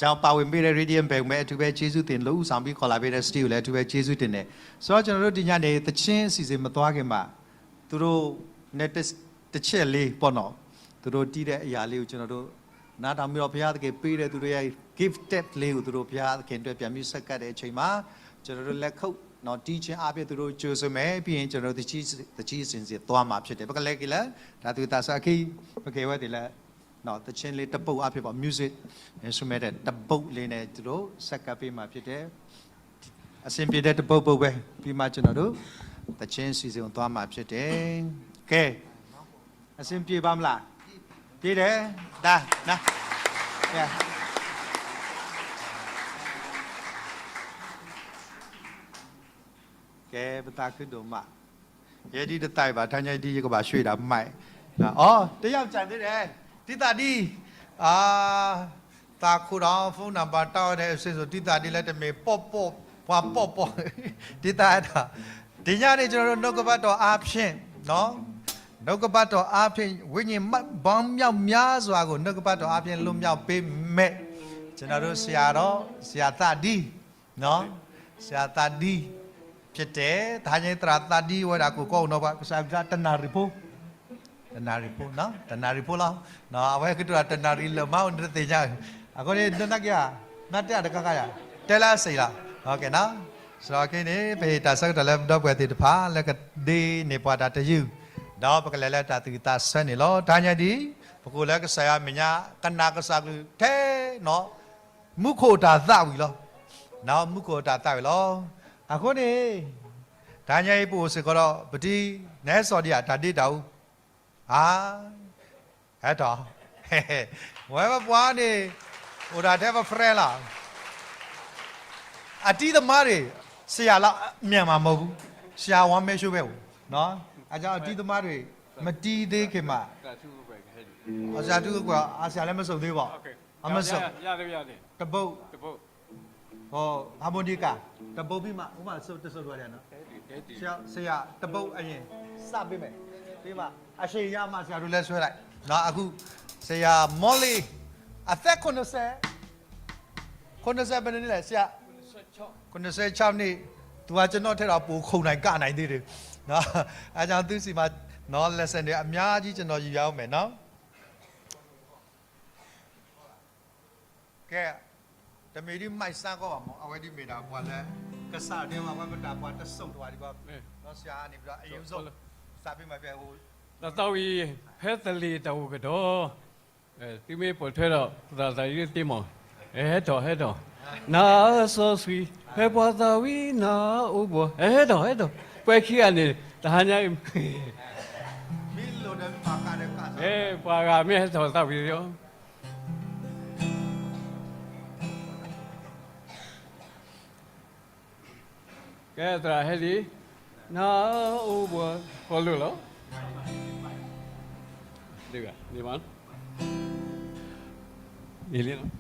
ကြောင့်ပါဝင်ပေးတဲ့ Radiant Band ကိုပဲအထူးပဲကျေးဇူးတင်လို့ ဦးဆောင်ပြီးခေါ်လာပေးတဲ့ Steve ကိုလည်းအထူးပဲကျေးဇူးတင်တယ် ဆိုတော့ကျွန်တော်တို့ဒီညနေသီချင်းအစီအစဉ်မသွားခင်မှာ သူတို့နဲ့တစ်-, တစ်ချက်လေးပေါ့နော်။ သူတို့တီးတဲ့အရာလေးကိုကျွန်တော်တို့နားထောင်ပြီးတော့ ဘုရားသခင်ပေးတဲ့သူတို့ရဲ့ gifted လေးကို သူတို့ဘုရားသခင်အတွက်ပြန်ပြီးဆက်ကပ်တဲ့အချိန်မှာ ကျွန်တော်တို့လက်ခုပ်နော် တီးခြင်းအားဖြင့်သူတို့ကြိုဆိုမယ်။ ပြီးရင်ကျွန်တော်တို့သီချင်း-, သီချင်းအစီအစဉ်သွားမှာဖြစ်တယ်။ ပကလဲၤက့ၤလၢ တၢ်သူၣ်သးစၢ်အခံ ပက့ၤဝဲသ့ၣ်လၢ နော် သီချင်းလေးတစ်ပုဒ်အားဖြင့်ပေါ့ music instrument တစ်ပုဒ်လေးနဲ့သူတို့ဆက်ကပ်ပေးမှာဖြစ်တယ်။ အဆင်ပြေတဲ့တစ်ပုဒ်ပုဒ်ပဲ ပြီးမှကျွန်တော်တို့သီချင်းအစီအစဉ်ကိုသွားမှာဖြစ်တယ်။ ကဲ အဆင်ပြေပါမလား။ ပြေတယ်။ ဒါ န ကဲ ကဲ ပသးခုဒိၣ်မး ယဲဒ်တသးဘၣ် ထါညါဒ်ယကဘၣ်ရွှေ့တာမိုက် နော် อ๋อ တစ်ယောက်ကျန်သေးတယ် တီးသံဒီး အာ သးခုဒီး ဖုန်းနံပါတ် တောင်းရတဲ့အဆင့်ဆို တီးသံဒီးလည်းတမ့ၢ် ပေါ့ပေါ့ ပှၤပေါ့ပေါ့ တီးသံဒီး ဒီညနေကျွန်တော်တို့နှုတ်ကပတ်တော်အားဖြင့်နော် နှုတ်ကပတ်တော်အားဖြင့် ဝိညာဉ်ပေါင်းမြောက်များစွာကို နှုတ်ကပတ်တော်အားဖြင့်လွတ်မြောက်ပေးမယ် ကျွန်တော်တို့ဆရာတော် ဆရာသံဒီ နော် ဆရာသံဒီ ဖြစ်တယ်။ တဟါညါသရၣ်သံဒီဝဲဒၣ် ကိုယ့်ကောက်နော်ပါ ကစၢ်ကတနၣ်ရံၣ်ဖိ တနၣ်ရံၣ်ဖိနော် တနၣ်ရံၣ်ဖိလီၤနော် အဝဲကတိၤတၢ်တနၣ်ရံၣ်လၢာ်မး နတသ့ၣ်ညါ အဃိန့ၣ် နနာ်က့ၤဧါ နတဲတခါခါယၤ တဲလၢအစံးလီၤ okay နော် ဆိုတော့ okay န့ၣ် ပဟ့ၣ်တၢ်ဆၢကတီၢ်လၢပဒီပုၢ်ဝဲၢ်သ့ၣ်တဖၣ် လၢကဒ့န့ၢ်ပှၤတၢ်တယုၢ် ဒီးပကလဲၤလၢတၢ်သူၣ်ဝံၣ်သးဆၢန့ၣ်လီၤ. တဟါညါဒ် ပကိးလၢကစၢ်ယွၤမဲာ်ညါ ကနၣ်ကစၢ်ကလုၢ်ထဲနီၤ မူခိၣ်တၢ်သးဝံၣ်လီၤ. နီၤ မူခိၣ်တၢ်သးဝံၣ်လီၤ. အဃိန့ၣ် တဟါညါအံၤပအိၣ်စ့ၢ်ကီးဒီး ပတံၤ နဲစီၤဒံးဧါ တၢ်ဒ့တၢ်အူ အါ ဟဲထီၣ် ဝဲပပှၤန့ၣ် အိၣ်ဒၣ်ထဲပ friend လီၤ. အတံၤသမားတွေ ဆရာလောက် မြန်မာမဟုတ်ဘူး ဆရာဝါမဲရှိုးပဲ နော် အဲဒါကြောင့် အတံၤသမားတွေ မတီးသေးခင်မှာ အစတူးကွာ အစလည်းမစုံသေးပါဘူး အမစုံ တပုတ် ဟို harmonica တပုတ်ပြီးမှ ဥပမာ တစုံသွားတယ်နော် ဆရာ ဆရာ တပုတ်အရင် စပေးမယ် ပြီးမှ အချိန်ရမှ ဆရာတို့လည်းဆွဲလိုက် နော် အခု ဆရာ မော်လီ အသက် ခုနှစ်ဆယ် ခုနှစ်ဆယ် ဘယ်နှစ်နှစ်လဲ ဆရာ ခုနှစ်ဆယ့်ခြောက်နှစ် သူကကျွန်တော့်ထဲတော့ ပိုခုန်နိုင်ကနိုင်သေးတယ် အဲဒါကြောင့် သုစံးမၤ နော် lesson တွေ အများကြီး ကျွန်တော် ယူရဦးမယ်နော်. ကဲ, တမ့ၢ်ဒ် မိုက်စါကီးဘၣ်မး, အဝဲဒ်မ့ၢ်ဒၣ်ပှၤလၢ ကစၢ်ဒဲးဘၣ် ပှၤကတၢၣ်ပှၤတစိၤတဝးဒံးဘၣ်, ဒီးဆရာန့ၣ် ပြီးတော့ အရင်ဆုံး စာပေးမှာ ဖြစ် ဟို တၢ်သးဝံၣ် ဖဲသလ့ၤတၢ်အိၣ်ကဒီး, သုမ့ၢ်ပိာ်ထွဲဒီး ပသးသးအံၤသ့မး, ဟဲထီၣ် ဟဲထီၣ်, နၤစီဆှံ ဖဲပှၤသးဝံၣ်နၤအိၣ်ဘှီၣ်, ဟဲထီၣ် ဟဲထီၣ်, ပှဲၤခံဂၤန့ၣ် တဟါညါအံၤ ပှၤဂၤမ့ၢ်ဟဲထီၣ်သးဝံၣ်လီၤ. ကဲ သရၣ်ဟဲလံ, နၤအိၣ်ဘှီၣ် ဃီလိာ်လီၤ.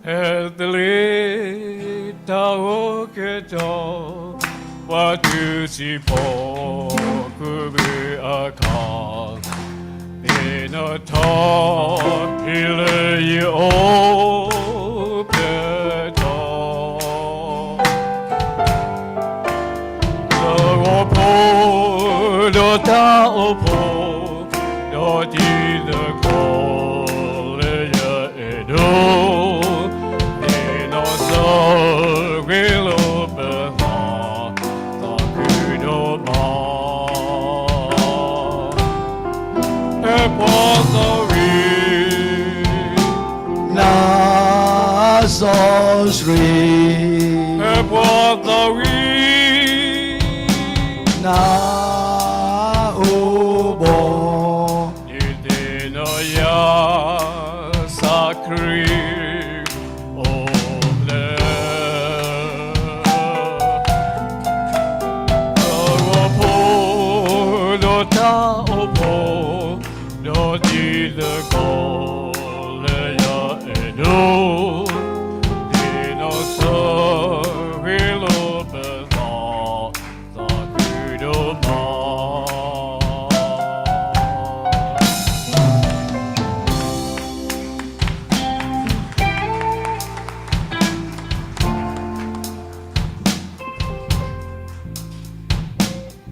ဟဲသလ့ၤ တၢ်အိၣ်ကဒီး, ပှၤတုၤစံးဖီခိၣ်ဘုအခီၣ်, မ့ၢ်နထီၣ်ဟ့ၣ်လၢယအိၣ်ဖျဲၣ်ထီၣ်, လၢဂီၤဖိဒီးတၢ်အိၣ်ဖှိၣ်, ဒီးတံၤသကိးလၢယအဲၣ်ဒိး, မ့ၢ်နစီၤဂ့ၤလိာ်ပသး, သးခုဒိၣ်မး ဖဲပှၤသးဝံၣ် နၤစီဆှံ, ဖဲပှၤသးဝံၣ် နၤအိၣ်ဘှီၣ်, ဒ်သိးဒီးယၤ စးခရံာ်အိၣ်ဖျဲၣ် လၢဂီၤဖိဒီးတၢ်အိၣ်ဖှိၣ်, ဒီးတံၤသကိးလၢယအဲၣ်ဒိး, မ့ၢ်နစီၤဂ့ၤလိာ်ပသး, သးခုဒိၣ်မး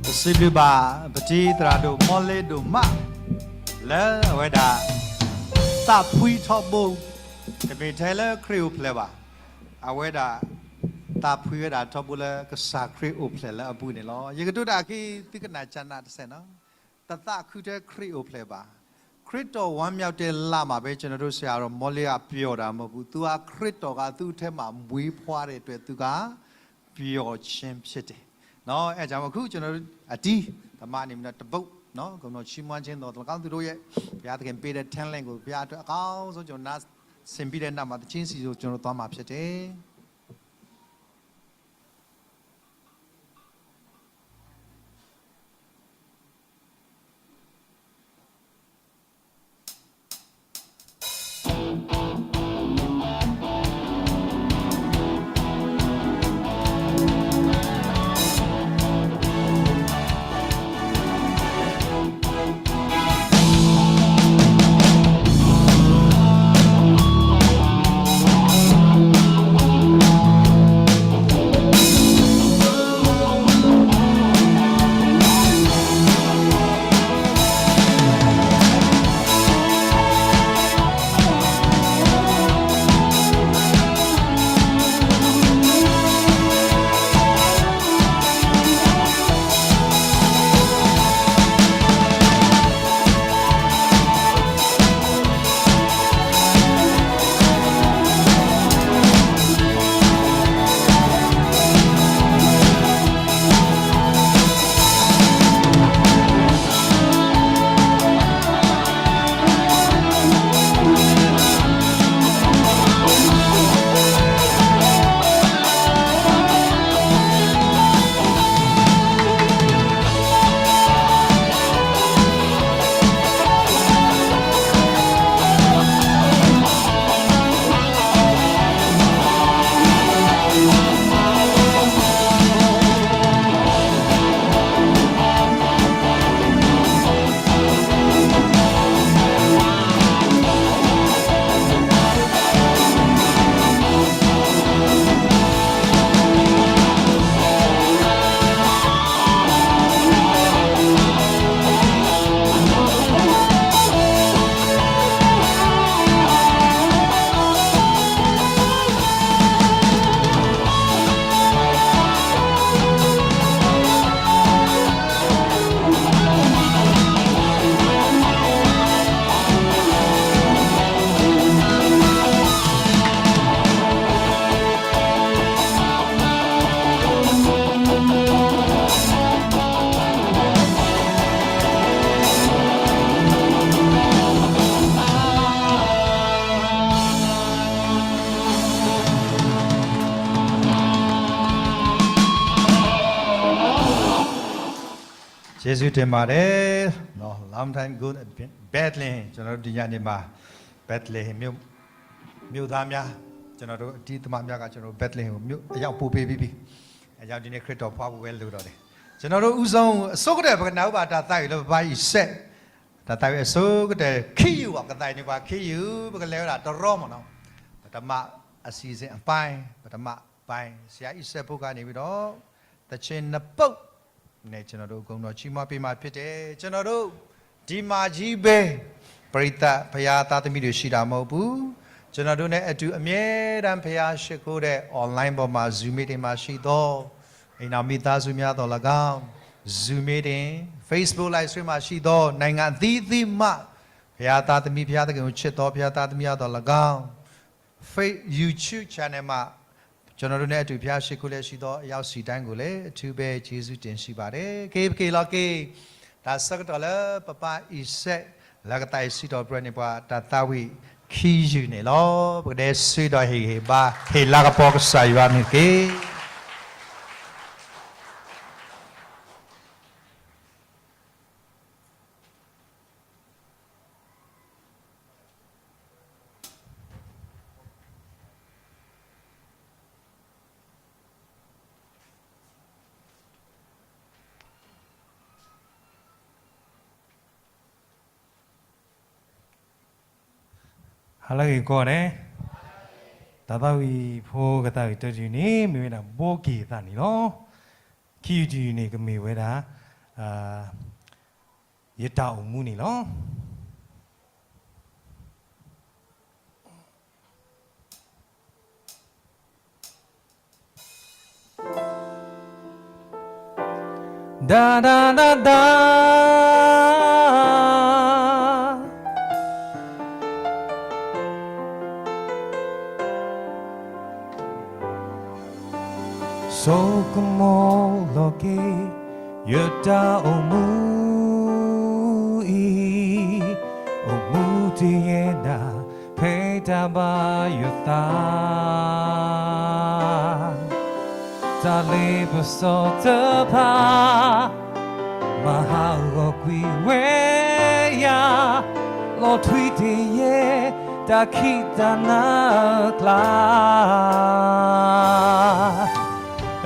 ပစံးဘျုးဘၣ် ပတံၤသရၣ်ဒိၣ် မီလ့ဒိၣ်မး လၢအဝဲဒၣ် သးဖှံထီဘိ, တမ့ၢ်ထဲလၢခရံာ်အိၣ်ဖျဲၣ်ဘၣ်, အဝဲဒၣ် သးဖှံဝဲဒၣ်ထီဘိလၢကစၢ်ခရံာ်အိၣ်ဖျဲၣ်လၢအပူၤန့ၣ်လီၤ. ယကတိၤတၢ်အခံ သုကနၣ်ကနၣ်တစဲးနီၤ, တသးခုထဲခရံာ်အိၣ်ဖျဲၣ်ဘၣ်. ခရစ်တော်ဝမ်းမြောက်တဲ့လမှာပဲ ကျွန်တော်တို့ဆရာတော်မော်လၢအပျော်တာမဟုတ်ဘူး. သူကခရစ်တော်ကသူ့ထဲမှာမွေးဖွားတဲ့အတွက် သူကပျော်ခြင်းဖြစ်တယ်နော်. အဲဒါကြောင့်အခုကျွန်တော်တို့အတံၤသမားအနေနဲ့တပုတ်နော် ကျွန်တော်ချီးမွမ်းခြင်းသော်လည်းကောင်း သူတို့ရဲ့ဘုရားသခင်ပေးတဲ့ talent ကို ဘုရားအတွက်အကောင်းဆုံး ကျွန်တော်နားဆင်ပြီးတဲ့နောက်မှာ သီချင်းစီကို ကျွန်တော်သွားမှာဖြစ်တယ်. ကျေးဇူးတင်ပါတယ်နော် long time ago Bethlehem ကျွန်တော်တို့ဒီညနေမှာ Bethlehem မြို့မြို့သားများကျွန်တော်တို့အတီးသမများကကျွန်တော်တို့ Bethlehem ကိုမြို့အရောက်ပို့ပေးပြီးပြီအရောက်ဒီနေ့ခရစ်တော်ဖွားဖို့ပဲလိုတော့တယ်ကျွန်တော်တို့ဦးဆုံးအစိုးကတည်းကပကနာဥပါတသးယူလပပၢ်အံစက်တသးယူအစိုးကတည်းကခီယူပါကသးယူနေပါခီယူပကလဲဝဲတာတရောမနော်ပထမအစီအစဉ်အပိုင်းပထမပိုင်းဆရာအံစက်ဖို့ကနေပြီးတော့ သီချင်းနှစ်ပုဒ်နဲ့ကျွန်တော်တို့ဂုဏ်တော်ချီးမွမ်းပေးမှာဖြစ်တယ်ကျွန်တော်တို့ဒီမှာကြီးပဲပရိသတ်ဘုရားသားသမီးတွေရှိတာမဟုတ်ဘူးကျွန်တော်တို့နဲ့အတူအမြဲတမ်းဘုရားရှိခိုးတဲ့ online ပေါ်မှာ Zoom meeting မှာရှိသောအိမ်တော်မိသားစုများသော်လည်းကောင်း Zoom meeting Facebook live stream မှာရှိသောနိုင်ငံအသီးသီးမှဘုရားသားသမီးဘုရားသခင်ကိုချစ်သောဘုရားသားသမီးများသော်လည်းကောင်း Face YouTube channel မှာကျွန်တော်တို့နဲ့အတူဘုရားရှိခိုးလျက်ရှိသောအယောက်စီတိုင်းကိုလည်းအထူးပဲကျေးဇူးတင်ရှိပါတယ်။ က့ပက့လီၤက့ၤတၢ်ဆၢကတီၢ်လၢပပၢ်အံစက်လၢကသးအံစံးထီၣ်ပတြၢၤန့ၣ်ပှၤတၢ်သးဝံၣ်ခံယုၢ်န့ၣ်လီၤ. ပကဒဲဆၢဒီးဟ့ၣ်ဂံၢ်ဟ့ၣ်ဘါ ဟ့ၣ်လၤကပီၤကစၢ်ယွၤမ့ၢ်တက့ၢ်. ဟါလၢဂ့ၤကိးဂၤဒဲး, တၢ်သးဝံၣ်ဖိကသးဝံၣ်တယုၢ်န့ၣ် မ့ၢ်ဝဲဒၣ်ဘိက့ၤသးန့ၣ်လီၤ. ခံယုၢ်တယုၢ်န့ၣ် ကမ့ၢ်ဝဲဒၣ် ယတၢ်အိၣ်မူန့ၣ်လီၤ. ဒၤဒၤဒၤဒၤ ဆိကမိၣ်လီၤက့ၤ ယတၢ်အိၣ်မူအံၤ, အိၣ်မူတယဲၢ်ဒၣ် ဖဲတၢ်ဘါယွၤသး တၢ်လ့ပစီတဖၣ် မၤဟးဂီၤကွံာ်ဝဲယၤ လီၤထွံတယဲၢ် တၢ်ခံးတၢ်နၤအကျါ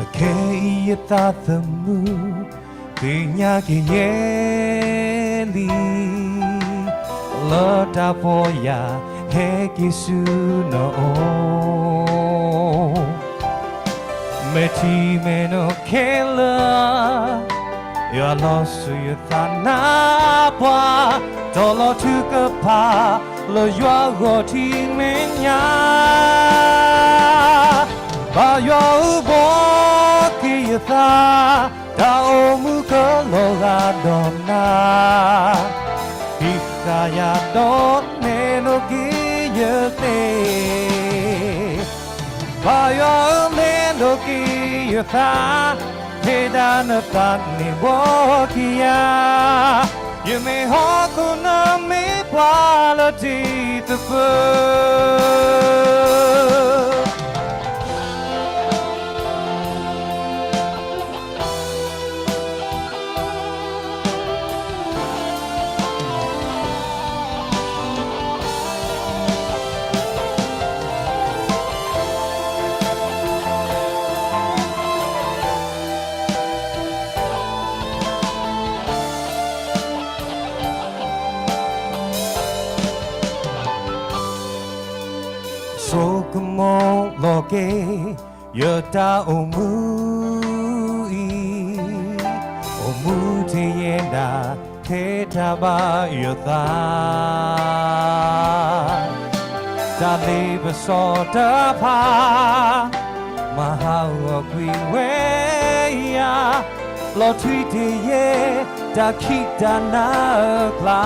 အခဲအံၤယသးသမူ သ့ၣ်ညါက့ၤယဲလံ လၢတၢ်ပီၢ်ယၢ် ဟဲက့ၤဆူနအိၣ် မဲာ်ထံမဲာ်နိခဲလၢာ် ယွၤလီၤဆူယသးနါပှၢ် တီၤလီၤထုကဖၣ် လၢယွၤဂီၤထံမဲာ်ညါ ဘၣ်ယွၤအုၣ်ဘီက့ၤယသး တၢ်အိၣ်မူကလီၤဂာ်ဒီးနၤ ဟံးဃာ်ယၤဒီးနဲၣ်လိာ်က့ၤယသ့ ဘၣ်ယွၤအၢလဲလိာ်က့ၤယသး ဖဲဒၣ်နသးန့ၣ် ဘီက့ၤယၤ ယမ့ၢ်ဟီၣ်ခိၣ်နမ့ၢ်ပှၤလၢတံၤသပၢၤ ဆိကမိၣ်လီၤက့ၤ ယတၢ်အိၣ်မူအံၤ အိၣ်မူတယဲၢ်ဒၣ် ဖဲတၢ်ဘါယွၤသး တၢ်လ့ပစီတဖၣ် မၤဟးဂီၤကွံာ်ဝဲယၤ လီၤထွံတယဲၢ် တၢ်ခံးတၢ်နၤအကျါ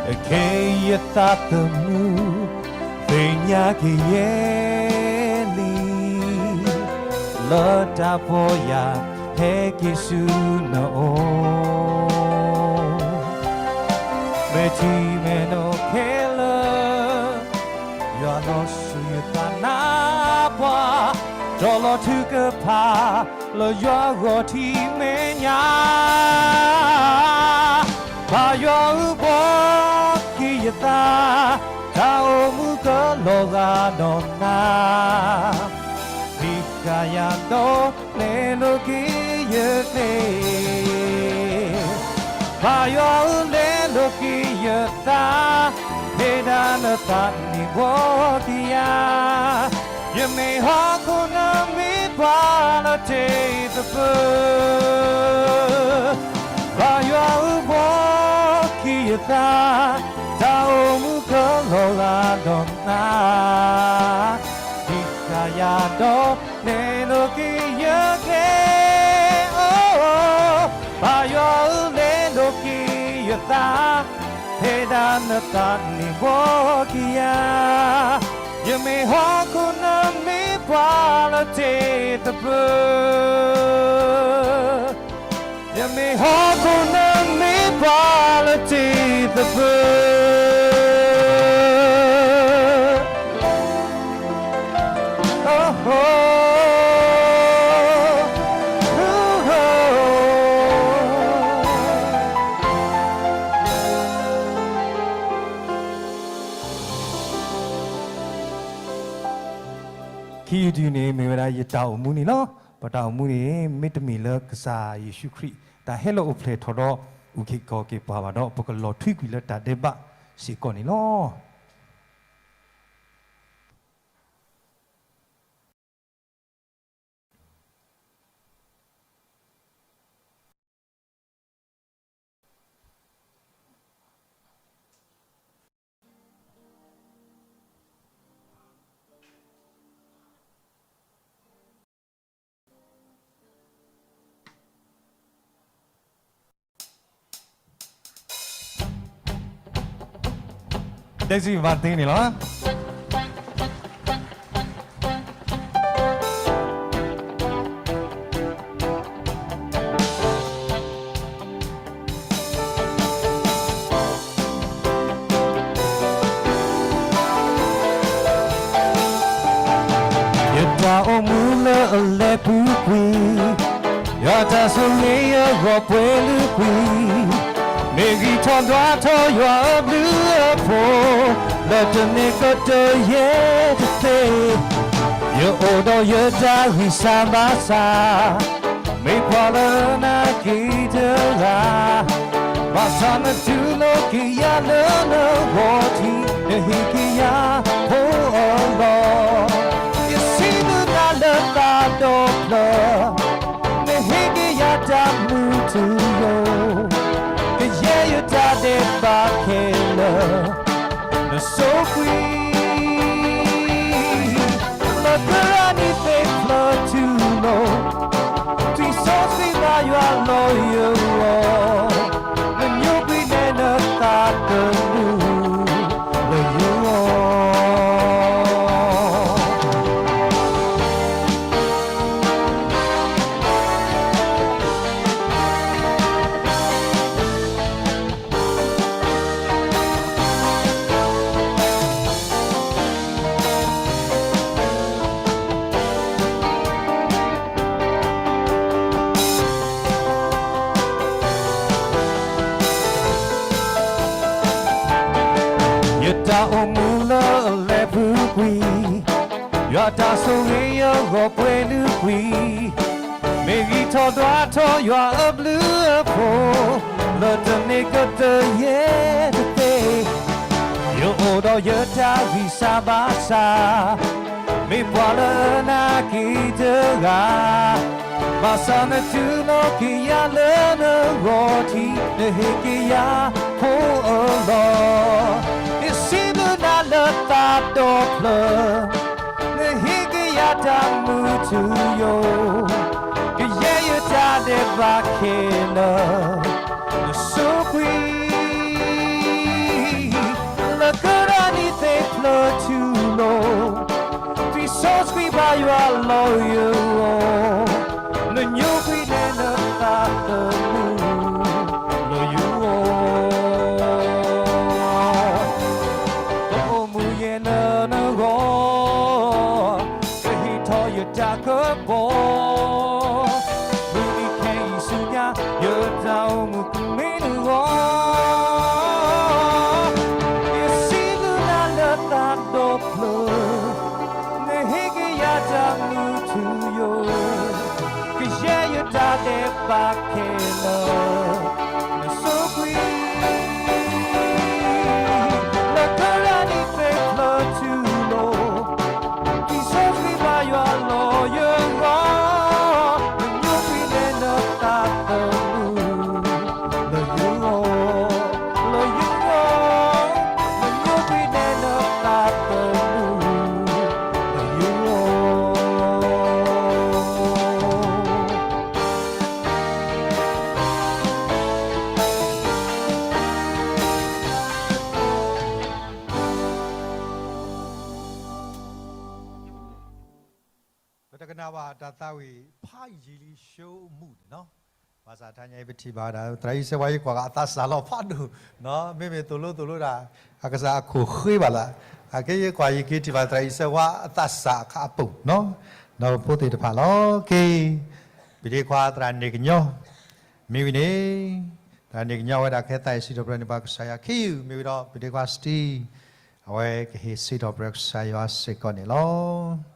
အခဲအံၤယသးသမူ သ့ၣ်ညါက့ၤယဲလံ လၢတၢ်ပီၢ်ယၢ် ဟဲက့ၤဆူနအိၣ် မဲာ်ထံမဲာ်နိခဲလၢာ် ယွၤလီၤဆူယသးနါပှၢ် တီၤလီၤထုကဖၣ် လၢယွၤဂီၢ်ထံးမဲာ်ညါ, ဘၣ်ယွၤအုၣ်ဘှီက့ၤယသး, တၢ်အိၣ်မူကလီၤဂာ်ဒီးနၤ, မ့ၢ်ဃာ်ယၤဒီး လဲလိာ်က့ၤယသး, ဘၣ်ယွၤအုၣ်လဲလိာ်က့ၤယသး, ဖဲဒၣ်နသးန့ၣ်ဘှီက့ၤယၤ, ယမ့ၢ်ဟီၣ်ခိၣ်နၢမ့ၢ်ပှၤလၢတ့သပၢၤ, ဘၣ်ယွၤအုၣ်ဘှီက့ၤယသး, တၢ်အိၣ်မူကလီၤဂာ်ဒီးနၤ, မ့ၢ်ဃာ်ယၤဒီး လဲလိာ်က့ၤယသး, အိ, ဘၣ်ယွၤအုၣ်လဲလိာ်က့ၤယသး, ဖဲဒၣ်နသးန့ၣ်ဘှီက့ၤယၤ, ယမ့ၢ်ဟီၣ်ခိၣ်နၢမ့ၢ်ပှၤလၢတ့သပၢၤ, ယမ့ၢ်ဟီၣ်ခိၣ်နၢမ့ၢ်ပှၤလၢတ့သပၢၤ. ခံယူၤတယူၤန့ၣ် မ့ၢ်ဝဲဒၣ်ယတၢ်အိၣ်မူန့ၣ်လီၤ. ပတၢ်အိၣ်မူန့ၣ် မ့တမ့ၢ်လၢကစၢ်ယ့ၣ်ၡူးခရံာ် တၢ်ဟဲလီၤအိၣ်ဖျဲၣ်ထီၣ်ဒီး အုၣ်က့ၤခီၣ်က့ၤပှၤဘၣ်ဒီး ပကလီၤထွံကွံာ်လၢတၢ်ဒဲးဘးစ့ၢ်ကီးန့ၣ်လီၤ. တဲစံးဘၣ်တ့ၢ်န့ၣ်လီၤ. ယတၢ်အိၣ်မူလၢအလဲၤပူၤကွံာ်, ယွၤတၢ်ဆိၣ်ဂ့ၤအဂီၢ်ပှဲၤလုာ်ကွံာ်, မ့ၢ်ဂံၢ်ထီၣ်ဒွးထီၣ်ယွၤအဘျုးအဖှိၣ်, လၢတနံၤကတၢၢ်ယဲၢ်တသ့, ယအိၣ်ဒီးယတၢ်ဂံၢ်စၢ်ဘါစၢ်, မ့ၢ်ပှၤလၢနၤက့ၤတဂၤ, ဘၣ်ဆၣ်နတူၢ်လိာ်က့ၤယၤလၢနဂီၢ်ထံး, နဟ့ၣ်က့ၤယၤဖိအလီၢ်, ယစံးဘျုးနၤလၢသးဒီဖျၢၣ်, နဟ့ၣ်က့ၤယၤတၢ်မူထူယိာ်, ကယဲၢ်ယတၢ်ဒဲးဘးခဲလၢာ်, နဆိၣ်ကွံာ် လၢကရၢနံၤသ့ၣ်ဖျၢၣ်ထူလိာ်, သွံၣ်စီဆှံဘါယွၤလီၤယဂီၢ်, နညိကွံာ်နဲနသးသမူလၢယဂီၢ်. ယတၢ်အိၣ်မူလၢအလဲၤပူၤကွံာ်, ယွၤတၢ်ဆိၣ်ဂ့ၤအဂီၢ်ပှဲၤလုာ်ကွံာ်, မ့ၢ်ဂံၢ်ထီၣ်ဒွးထီၣ်ယွၤအဘျုးအဖှိၣ်, လၢတနံၤကတၢၢ်ယဲၢ်တသ့, ယအိၣ်ဒီးယတၢ်ဂံၢ်စၢ်ဘါစၢ်, မ့ၢ်ပှၤလၢနၤက့ၤတဂၤ, ဘၣ်ဆၣ်နတူၢ်လိာ်က့ၤယၤလၢနဂီၢ်ထံး, နဟ့ၣ်က့ၤယၤဖိအလီၢ်, ယစံးဘျုးနၤလၢသးဒီဖျၢၣ်, နဟ့ၣ်က့ၤယၤတၢ်မူထူယိာ်, ကယဲၢ်ယတၢ်ဒဲးဘးခဲလၢာ်, နဆိၣ်ကွံာ် လၢကရၢနံၤသ့ၣ်ဖျၢၣ်ထူလိာ်, သွံၣ်စီဆှံဘါယွၤလီၤယဂီၢ်, နညိကွံာ်နဲနသးသမူလၢယဂီၢ်. ကအိၣ်မူယဲလၢနဂီၢ်, ကဟ့ၣ်ထီၣ်ယတၢ်ကပီၤ ယိာ်, ကယဲၢ်ယတၢ်ဒဲးဘးခဲလၢာ်, နဆိၣ်ဂ့ၤ လၢကရၢနံၣ်သ့ၣ်ဖျၢၣ်ထူလိၤ, ကံၢ်ဆိၣ်ဂ့ၤဘၣ်ယွၤလီၤယဂီၢ်, နညိကွံာ်နဲနသးသမူလၢယဂီၢ်, လၢယဂီၢ်, နညိကွံာ်နဲနသးသမူလၢယဂီၢ်. ပတကနၣ်ဘၣ်တၢ်သးဝံၣ်ဖးယံာ်လံ show မုၢ်န့ၣ်လီၤ. ဘၣ်ဆၣ်တဟါညါအံၤ ပထံၣ်ဘၣ်ဝဲဒၣ် သရၣ်အံၤစဲဝါ ယကွၢ်ဃီအသးစၢ်လီၤဖးဒိၣ်, မ့မ့ၢ်သိၣ်လိသိၣ်လိဒၣ် အကစၢ်အခိၣ်ဃ့ဘၣ်လၢ, အခဲယကွၢ်ယက့ၤထံၣ်ဘၣ်သရၣ်အံၤစဲဝါအသးစၢ်အခါအပူၤ, ဒီးဖိသ့ၣ်တဖၣ်လီၤ. က့ၤ ပဒ့ခွါသရၣ်န့ၢ်ကညီ မ့ၢ်ဝံၤန့ၣ်, သရၣ်န့ၢ်ကညီဝဲဒၣ် ကဟဲသးဝံၣ်စံးထီၣ်ပတြၢၤန့ၢ်ပှၤကစၢ်ယွၤခံယူၢ်, မ့ၢ်ဝံၤဒီး ပဒ့ခွါ Steve အဝဲကဟ့ၣ်စံးထီၣ်ပတြၢၤကစၢ်ယွၤစ့ၢ်ကီးန့ၣ်လီၤ.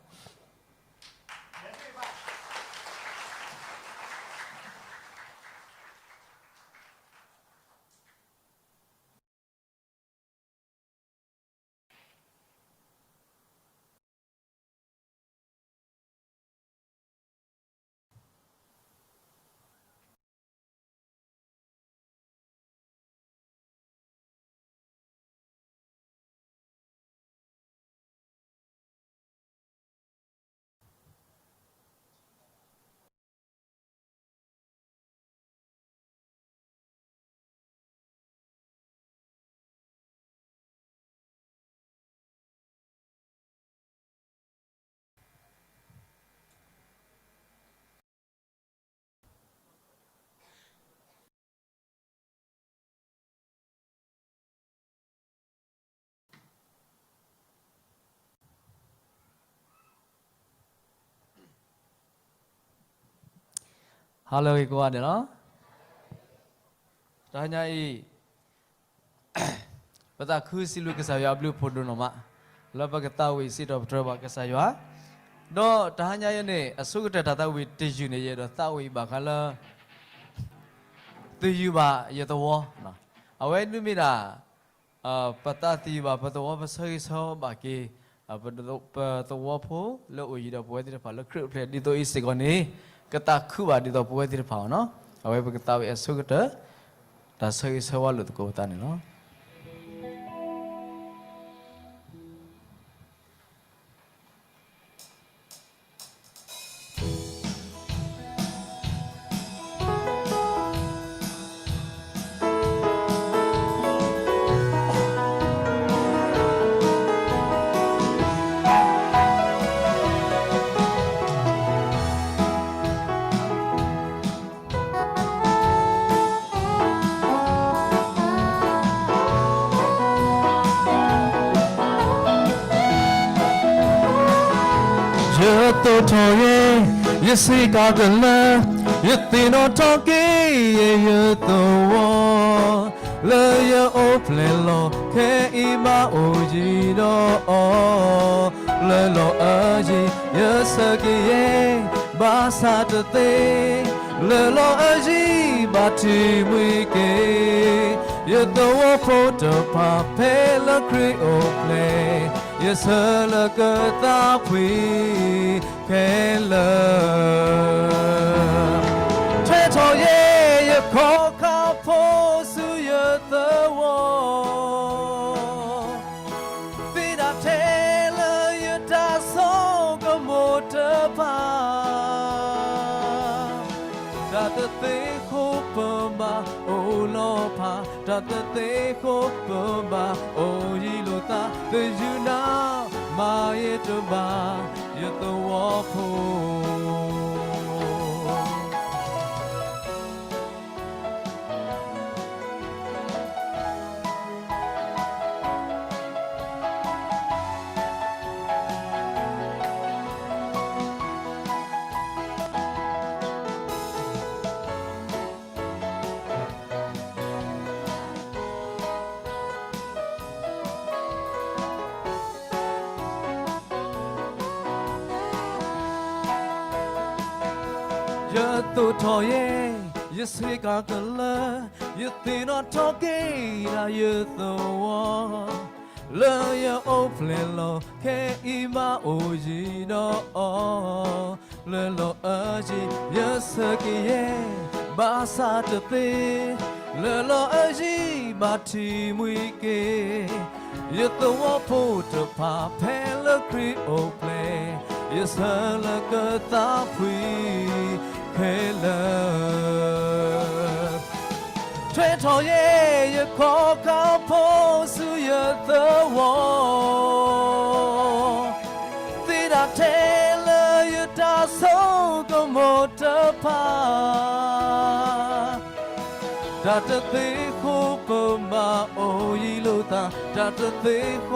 ဟါလၢအဂ့ၤကိးဂၤဒဲးလီၤ. တဟါညါအံၤ ပသးခုစံးဘျုးကစၢ်ယွၤအဘျုးအဖှိၣ်ဒိၣ်နီၢ်မး လၢပကသးဝံၣ်စံးထီၣ်ပတြၢၤဘၣ်ကစၢ်ယွၤ, ဒီးတဟါညါအံၤန့ၣ် အဆိကတၢၢ်တၢ်သးဝံၣ်တယုၢ်န့ၣ် ယအဲၣ်ဒိးသးဝံၣ်ဘၣ်ဃးလၢ သယုၢ်ဘၣ်ယသဝီ, အဝဲဒၣ်မ့ၢ်ဒၣ် ပသးသယုၢ်ဘၣ်ပသဝီ ပဆၢဂ့ၤဆၢဝါဘၣ်က့ၤ ပသဝီဖိလၢအိၣ်ယံၤဒီးပဝဲသ့ၣ်တဖၣ်လၢခရံာ်အိၣ်ဖျဲၣ်ဒ်သိးအံၤစ့ၢ်ကီးန့ၣ် ကသးခုဘၣ်ဒ်သိးပဝဲသ့ၣ်တဖၣ်အီၤနီၤ. အဝဲပကသးဝံၣ်အဆိကတၢၢ် တၢ်ဆၢဂ့ၤဆၢဝါလိာ်သကိးပသးန့ၣ်လီၤ. ယသိၣ်ထီၣ်ဂ့ၤ, ယစံးကါကလၢ, ယသ့ၣ်နီၣ်ထီၣ်က့ၤယဲယသဝီ, လၢယအိၣ်ဖျဲၣ်လီၤ ခဲအံၤဘၣ်အိၣ်ယံၤဒီးအီၤ, လၢလီၢ်အယံၤ ယဆၢက့ၤယဲ ဘၣ်ဆၣ်တသ့, လၢလီၢ်အယံၤဘၣ်ထံမှံက့ၤ, ယသဝီဖိတဖၣ်ဖဲလၢခရံာ်အိၣ်ဖျဲၣ်, ယဆၢလၢကသးဖှံခဲလၢာ်, ထွဲထီၣ်ယဲယခီၣ်ခါဖိဆူယသဝီ သ့ဒၣ်ထဲလၢယတၢ်ဆိကမိၣ်တဖၣ်, တၢ်တသ့ဃိပဘၣ်အိၣ်လီၤဖး, တၢ်တသ့ဃိပဘၣ်အိၣ်ယံၤလိာ်သး, သယုၢ်နၤမၤယတဘၣ် ယသဝီဖိ တ ယသိးထီၣ်ယဲ, ယဆ့ကၤကလၢ, ယသ့ၣ်နီၣ်ထီၣ်က့ၤဒၣ်ယသဝီ, လၢယအိၣ်ဖျဲၣ်လီၤခဲအံၤမးအိၣ်ယံၤဒီးအီၤ, လၢလီၢ်အယံၤယဆၢက့ၤယဲ, ဘၣ်ဆၣ်တသ့, လၢလီၢ်အယံၤဘၣ်ထံၣ်မှံက့ၤ ယသဝီဖိတဖၣ်ဖဲလၢခရံာ်အိၣ်ဖျဲၣ်, ယဆၢလၢကသးဖှံခဲလၢာ်. ထွဲထီၣ်ယဲ ယခီၣ်ခါဖိဆူယသဝီ, သ့ဒၣ်ထဲလၢယတၢ်ဆိကမိၣ်တဖၣ် တၢ်တသ့ဃိပမၤအိၣ်ယံၤလိာ်သး, တၢ်တသ့ဃိပ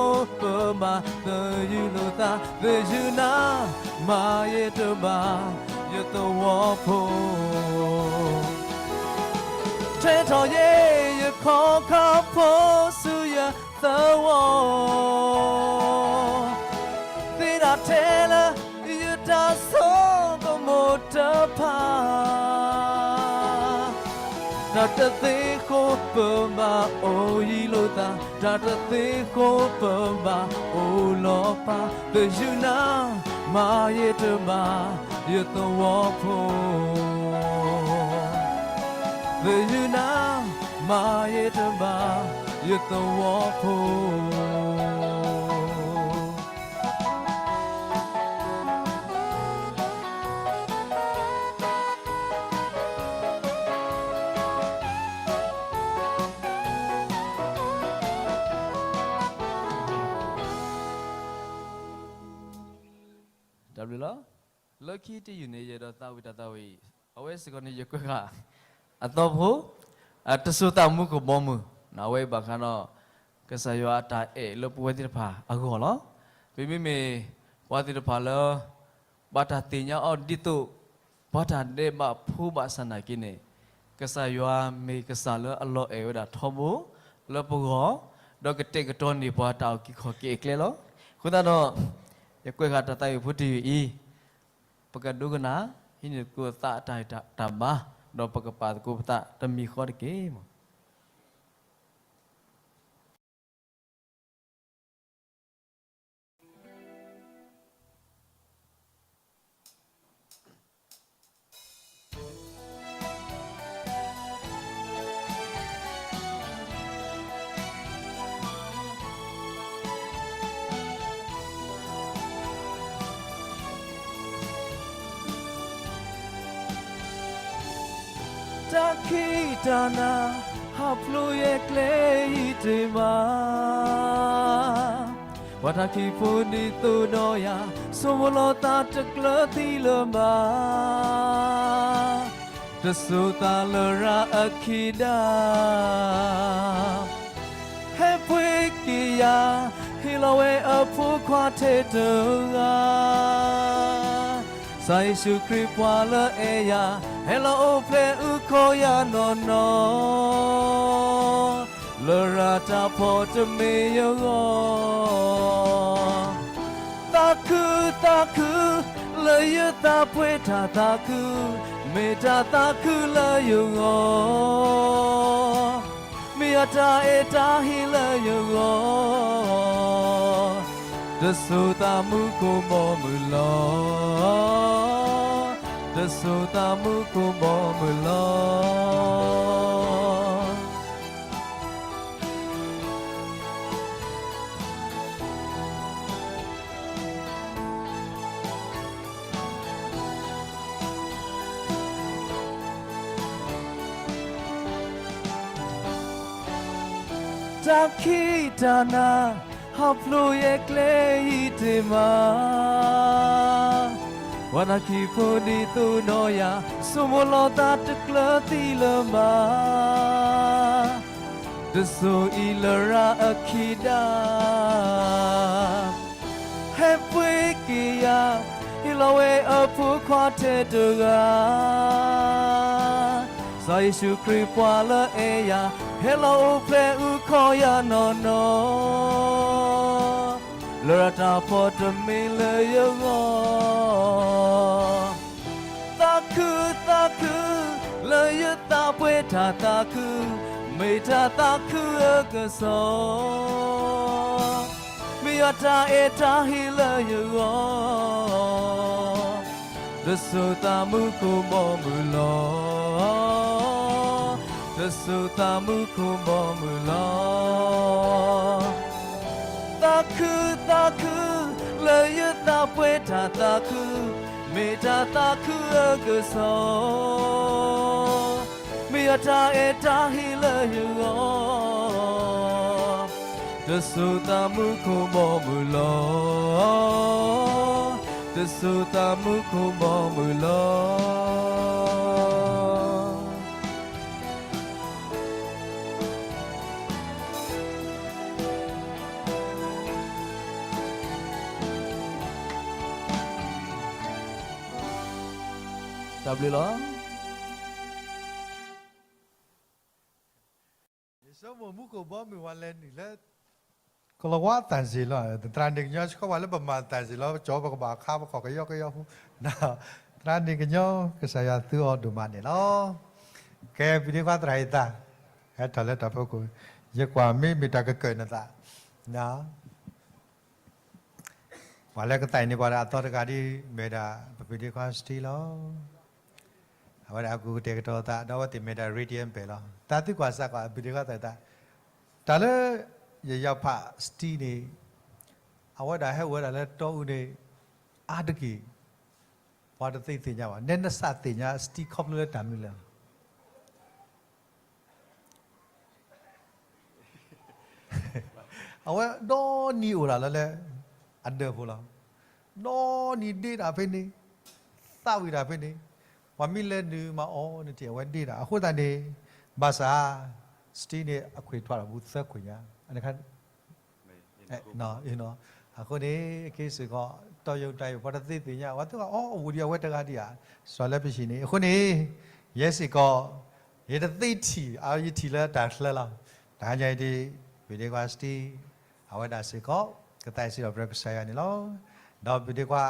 မၤသယုၢ်လိာ်သး, သယုၢ်နၤမၤယဲတဘၣ်, ယသဝီဖိ ထွဲထီၣ်ယဲ ယခီၣ်ခါဖိဆူယသဝီ, သ့ဒၣ်ထဲလၢယတၢ်ဆိကမိၣ်တဖၣ် တၢ်တသ့ဃိပမၤအိၣ်ယံၤလိာ်သး, တၢ်တသ့ဃိပမၤအိၣ်လီၤပၢ်, သယုၢ်နၤမၤယဲတဘၣ်, ယသဝီဖိ သယုၢ်နၤမၤယဲတဘၣ်, ယသဝီဖိ. တၢ်ဘျုးလီၤ. လၢခံတယုၢ်န့ၣ် ယအဲၣ်ဒိးသးဝံၣ်တၢ်သးဝံၣ်, အဝဲစ့ၢ်ကီးန့ၣ် ယကွဲးဃာ်အသီဖိ, တစိၤသးမူခိၣ်ဘီမုၢ်, အဝဲအံၤဘၣ်ဃးဒီး ကစၢ်ယွၤအတၢ်အဲၣ်လၢပဝဲသ့ၣ်တဖၣ်အဂီၢ်လီၤ. ပမ့မ့ၢ်ပှၤသ့ၣ်တဖၣ်လၢ ဘၣ်တၢ်သ့ၣ်ညါအီၤဒ်သိး ပှၤတၢ်ဒဲးဘးဖိဘၣ်ဆၣ်နာ်က့န့ၣ်, ကစၢ်ယွၤမ့ၢ်ကစၢ်လၢအလီၤအဲၣ်ဝဲဒၣ်ထီဘိလၢပဂီၢ်, ဒီးကတဲာ်ကတီၤန့ၢ်ပှၤတၢ်အုၣ်က့ၤခီၣ်က့ၤအကျဲလီၤ. အဃိသတးဒီး ယကွဲးဃာ်တၢ်သးဝံၣ်ဖိတယုၢ်အံၤ, ပကဒိကနၣ် ဟံးန့ၢ်သကိးသးအတၢ်တၢ်ဘါ, ဒီးပကပာ်သကိးပသးတမံၤဃီတက့ၢ်မး. တၢ်ခံးတၢ်နၤ ဟးဖျိးယဲၢ်ကျဲအံၤတ့ၢ်မး, ပှၤတၢ်ခံးဖိဒ်သိးဒီးယၤ, ဆိမိၣ်လီၤသးတကျၢၤသံလၢၤဘၣ်, တစိၤသးလရာ်အခံဒါ ဟဲပှ့ၤက့ၤယၤ, ဟ့ၣ်လီၤဝဲအဖိခွါထဲတဂၤ, ကစၢ်ယ့ၣ်ၡူးခရံာ်ပှၤလၢအဲၣ်ယၤ, ဟဲလီၤအိၣ်ဖျဲၣ်အုၣ်ခီၣ်ယၤနီၢ်နီၢ်, လရာ်တၢ်ဖီၣ်တမ့ၢ်ယဂီၢ် သးခု သးခု, လၢယသးပှဲၤတၢ်သးခု, မ့ၢ်တၢ်သးခုလၢယဂီၢ်, မ့ၢ်အတၢ်အဲၣ်တၢ်ဟ့ၣ်လၢယဂီၢ်, တစိၤသးမူခိၣ်ဘီမုၢ်လီၤ, တစိၤသးမူခိၣ်ဘီမုၢ်လီၤ. တၢ်ခံးတၢ်နၤ ဟးဖျိးယဲၢ်ကျဲအံၤတ့ၢ်မး, ပှၤတၢ်ခံးဖိဒ်သိးဒီးယၤ, ဆိမိၣ်လီၤသးတကျၢၤသံလၢၤဘၣ်, တစိၤအံၤလရာ်အခံဒါ ဟဲပှ့ၤက့ၤယၤ, ဟ့ၣ်လီၤဝဲအဖိခွါထဲတဂၤ, ကစၢ်ယ့ၣ်ၡူးခရံာ်ပှၤလၢအဲၣ်ယၤ, ဟဲလီၤအိၣ်ဖျဲၣ်အုၣ်ခီၣ်ယၤနီၢ်နီၢ်, လရာ်တၢ်ဖီၣ်တမ့ၢ်လၢယဂီၢ်, သးခု သ တၢ်သးခု, မ့ၢ်တၢ်သးခုအကစီၣ်, မ့ၢ်ယွၤတၢ်အဲၣ်တၢ်ဟ့ၣ်လၢယဂီၢ်, တစိၤသးမုာ်ခိၣ်ဘီမုၢ်လီၤ, တစိၤသးမုာ်ခိၣ်ဘီမုၢ်လီၤ. သးခု, သးခု, လၢယသးပှဲၤတၢ်သးခု, မ့ၢ်တၢ်သးခုအကစီၣ်, မ့ၢ်ယွၤတၢ်အဲၣ်တၢ်ဟ့ၣ်လၢယဂီၢ်, တစိၤသးမုာ်ခိၣ်ဘီမုၢ်လီၤ, တစိၤသးမုာ်ခိၣ်ဘီမုၢ်လီၤ. တၢ်ဘျုးလီၤ. ယဆိကမိၣ်မုၢ်ခိၣ်ဘီမုၢ်ဝဲလဲၤနုာ်လၢ ကလၤဝါသးစ့ၤလီၤ. သရၣ်န့ၣ်ကညီဆှီဝဲလၢပမၤသးစ့ၤလီၤ, ပကၠီပကဘၣ်ခါပခီၣ်ကယီကယီဟူ, သရၣ်န့ၣ်ကညီကစၢ်ယွၤသူအီၤဒိၣ်မးန့ၣ်လီၤ. ကဲ ပဒ့ခွါသရၣ်အံၤသး, ဟဲထီၣ်လၢတၢ်ဖီခိၣ်, ယကွၢ်မ့ၢ်မ့ၢ်တၢ်ကကၢၢ်နသး, ပှၤလၢကသးအံၤန့ၣ် ပှၤဒီးအသီတဂၤဒ်မ့ၢ်ဒၣ် ပပဒ့ခွါစတံလီၤ. အဝဲဒၣ်အကူကတဲာ်ကတီၤသး ဒီးအဝဲသ့ၣ်မ့ၢ်ဒၣ် Redeemer လီၤ. တၢ်သုကွၢ်စးကွၢ် ပဒ့ခွါသးအံၤသး, တၢ်လၢယယီၤဖးစတံန့ၣ် အဝဲဒၣ်ဟဲအိၣ်ဝဲဒၣ်လၢတီအူန့ၣ် အါတက့ၢ်, ပှၤတသ့သ့ၣ်ညါဘၣ်. နဲနစးသ့ၣ်ညါစတံခီဖျိလၢတၢ်မနုၤလဲၣ်. အဝဲဒီနံၤအိၣ်ဒၣ်လၢလၢ အဒၢးဖိလီၤ. ဒီနံၤဒ့တၢ်ဖဲန့ၣ်, သးဝံၣ်တၢ်ဖဲန့ၣ်, ပှၤမ့ၢ်လဲၤနုာ်မၤအီၤန့ၣ် အဝဲဒ့တၢ်အဃိသတးန့ၣ်, ဘၣ်ဆၣ် စတံန့ၣ်အခွံၣ်ထွးဒီးပူၤသၢခွံၣ်ညါ, အဃိန့ၣ် အက့စ့ၢ်ကီး တီယိၤတၢ်အံၤ ပှၤတသ့သ့ၣ်ညါ ပှၤသ့ၣ်ညါအီၤ အိၣ်ဒံးအဝဲတဂၤဒံးဧါ, စီၤလၢပဟံၣ်န့ၣ်. အဃိန့ၣ် ယဲစ့ၢ်ကီး ယတသ့ထံၣ်, ယထံၣ်လၢတၢ်ချၢလီၤ. တဟါညါအံၤဒ် ပဒ့ခွါစတံ အဝဲဒၣ်စ့ၢ်ကီး ကသးစံးထီၣ်ပတြၢၤကစၢ်ယွၤန့ၣ်လီၤ. ဒီးပဒ့ခွါ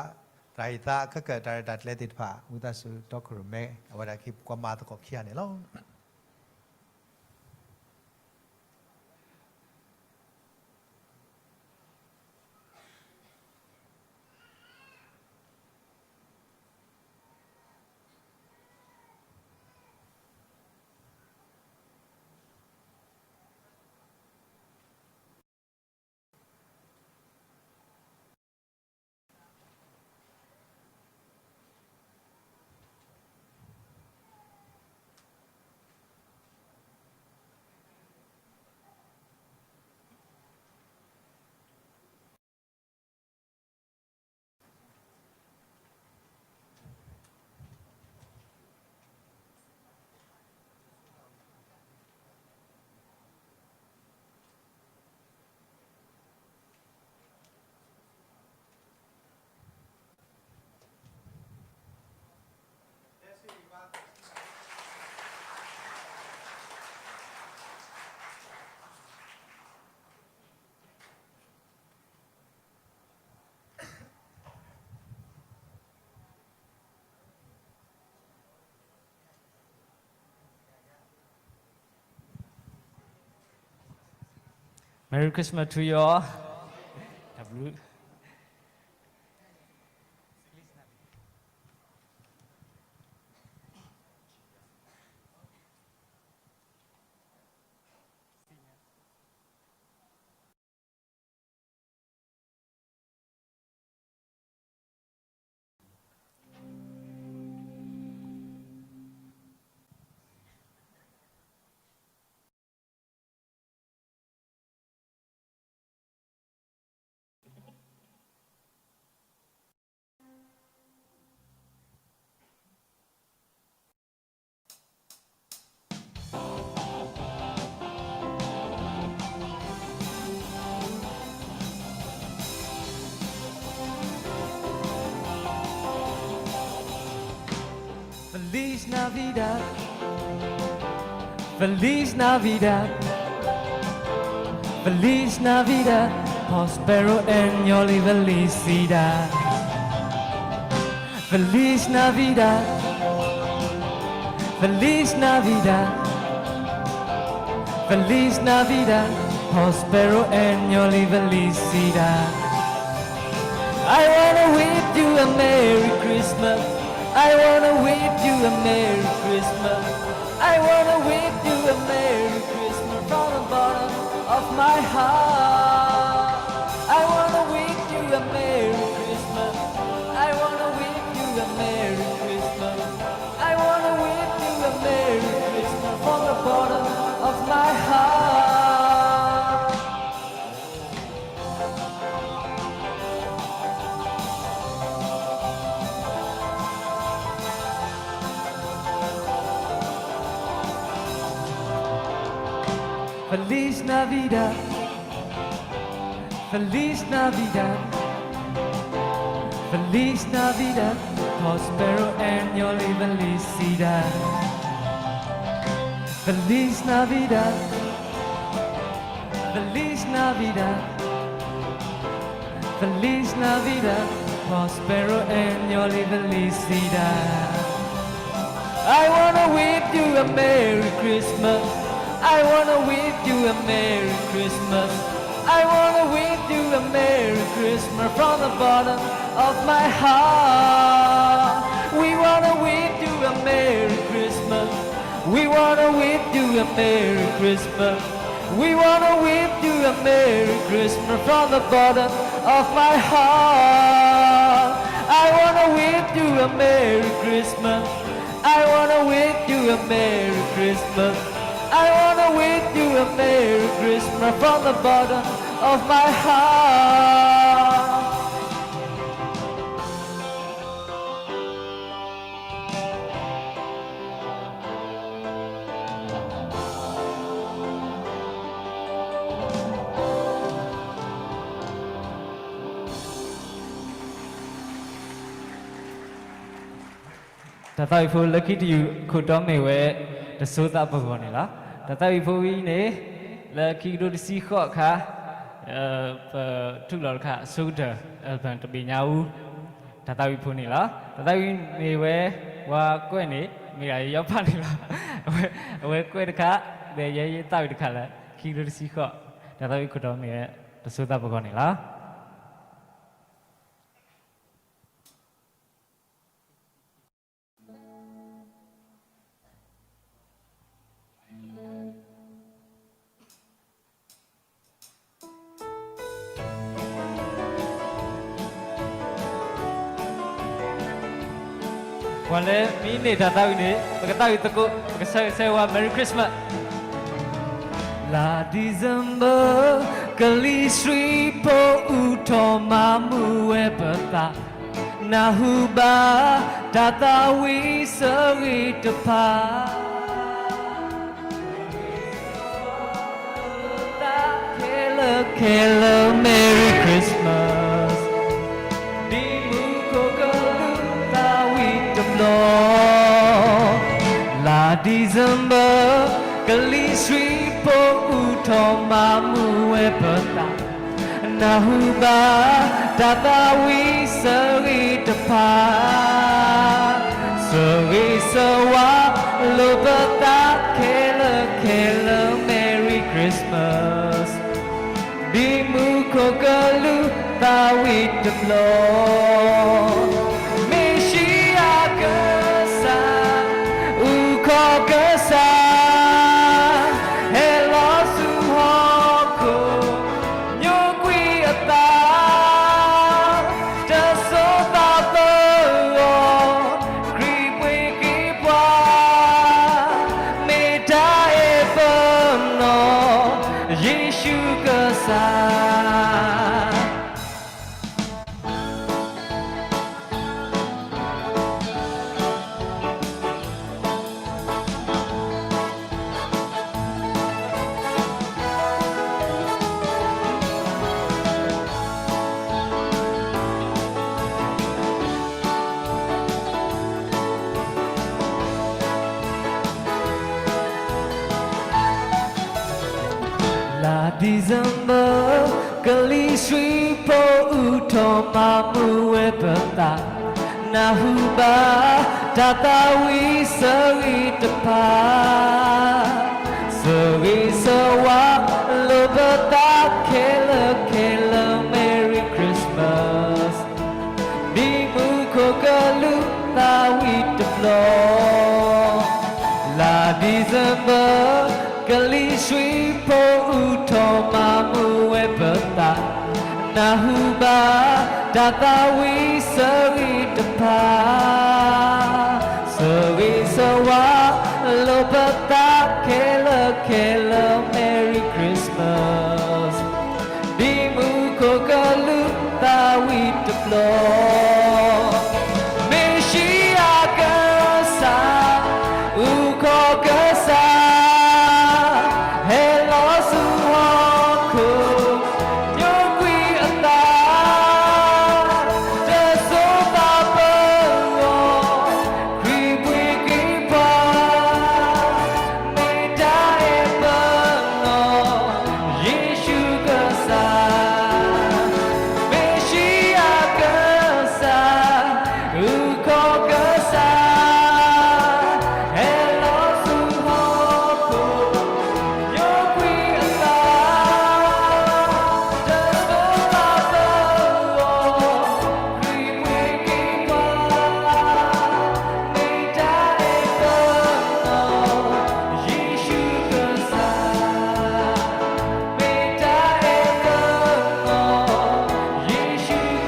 သရၣ်အံၤသး အကကၢၢ်တၢ်ရဲၣ်တၢ်ကျဲၤသ့ၣ်တဖၣ် ဝံသးစူၤတီခိၣ်ရိၣ်မဲ အဝဲဒၣ်က့ၤကွၢ်မၤသကိးခံဂၤန့ၣ်လီၤ. Merry Christmas to you all. Feliz Navidad, Feliz Navidad, Feliz Navidad, Prospero Año y Felicidad. Feliz Navidad, Feliz Navidad, Feliz Navidad, próspero año y felicidad. I wanna wish you a Merry Christmas. I wanna wish you a Merry Christmas. I wanna wish you a Merry Christmas from the bottom of my heart. I wanna wish you a Merry Christmas. I wanna wish you a Merry Christmas. I wanna wish you a Merry Christmas from the bottom of my heart. Feliz Navidad. Feliz Navidad. Feliz Navidad. Próspero año y felicidad. Feliz Navidad. Feliz Navidad. Feliz Navidad, próspero año y felicidad. I wanna wish you a Merry Christmas. I wanna wish you a Merry Christmas. I wanna wish you a Merry Christmas from the bottom of my heart. We wanna wish you a Merry Christmas. We wanna wish you a Merry Christmas. We wanna wish you a Merry Christmas from the bottom of my heart. I wanna wish you a Merry Christmas. I wanna wish you a Merry Christmas. I wanna wish you a Merry Christmas from the bottom of my heart. တၢ်သးဝံၣ်ဖိလၢခံတယုၢ်ခိၣ်တီမ့ၢ်ဝဲ တစိၤသးပဂီၢ်န့ၣ်လီၤ. တၢ်သးဝံၣ်ဖိဝံၤန့ၣ် လၢခံကထိတဆံဃိးအခါ ပထူၣ်လီၤတခါ အဆိကတၢၢ် album တဘ့ၣ်ညါအူ တၢ်သးဝံၣ်ဖိန့ၣ်လီၤ. တၢ်သးဝံၣ်မ့ၢ်ဝဲ ပှၤကွဲးန့ၣ် မ့ၢ်ဒၣ်ယယီဖးန့ၣ်လီၤ. အဝဲကွဲးတခါ ဒီးယဲယသးဝံၣ်တခါလၢ ခံကထိတဆံဃိး တၢ်သးဝံၣ်ခိၣ်တီမ့ၢ်ဝဲ တစိၤသးပဂီၢ်န့ၣ်လီၤ. ပှၤလၢမ့ၢ်န့ၢ်တၢ်သးဝံၣ်န့ၣ် ပကသးဝံၣ်သကိး ပကဆၢဂ့ၤဆၢဝါ Merry Christmas. လါ December ကလံၤဆှံဖိ အူထီၣ်မၤမုာ်ဝဲပသး နၢ်ဟူဘၣ် တၢ်သးဝံၣ်စၢဂ့ၤတဖၣ် သးခဲလၢာ်ခဲလၢာ် Merry Christmas ဒ်မူခိၣ်ကလူးသးဝံၣ်တဘျီ လါ December ကလံၤဆှံဖိ အူထီၣ်မၤမုာ်ဝဲပသး နၢ်ဟူဘၣ် တၢ်သးဝံၣ်စၢဂ့ၤတဖၣ် စၢဂ့ၤဆၢဝါလိာ်ပသးခဲလၢာ်ခဲလၢာ် Merry Christmas ဒ်မူခိၣ်ကလူးသးဝံၣ်တဘျီ မ့ၢ်ၡံအကစၢ် အူခီၣ်ကစၢ် ဟဲလီၤဆူဟီၣ်ခိၣ် ညိကွံာ်အသး တစိၤသးပဂီၢ် ခရံာ်ပှ့ၤက့ၤပှၤ မ့ၢ်တၢ်အဲၣ်ပနီၢ် ယ့ၣ်ၡူးကစၢ် လါ December ကလံၤဆှံဖိ အူထီၣ်မၤမုာ်ဝဲပသး နၢ်ဟူဘၣ် တၢ်သးဝံၣ်စၢဂ့ၤတဖၣ် စၢဂ့ၤဆၢ သးဝံၣ်တဘျီ, လါ December ကလံၤဆှံဖိ အူထီၣ်မၤမုာ်ဝဲပသး, နၢ်ဟူဘၣ်တၢ်သးဝံၣ်ဆၢဂ့ၤတဖၣ်, ဆၢဂ့ၤဆၢဝါလိာ်ပသး ခဲလၢာ်ခဲလၢာ် Merry Christmas. ဒ်မူခိၣ်ကလူးသးဝံၣ်တဘျီ, မ့ၢ်ၡံအကစၢ်, အူခီၣ်ကစၢ်, ဟဲလီၤဆူဟီၣ်ခိၣ်, ညိကွံာ်အသး, တစိၤသးပၢအီၤ, ခရံာ်ပှ့ၤက့ၤပှၤ, မ့ၢ်တၢ်အဲၣ်ပနီၢ်, ယ့ၣ်ၡူးကစၢ်, မ့ၢ်ၡံအကစၢ်, အူခီၣ်ကစၢ်, ဟဲလီၤဆူဟီၣ်ခိၣ်, ညိကွံာ်အသး, တစိၤသးပၢအီၤ, ခရံာ်ပှ့ၤက့ၤပှၤ, မ့ၢ်တၢ်အဲၣ်ပနီၢ်, ယ့ၣ်ၡူးကစၢ်, မ့ၢ်တၢ်အဲၣ်ပနီၢ်, ယ့ၣ်ၡူးကစၢ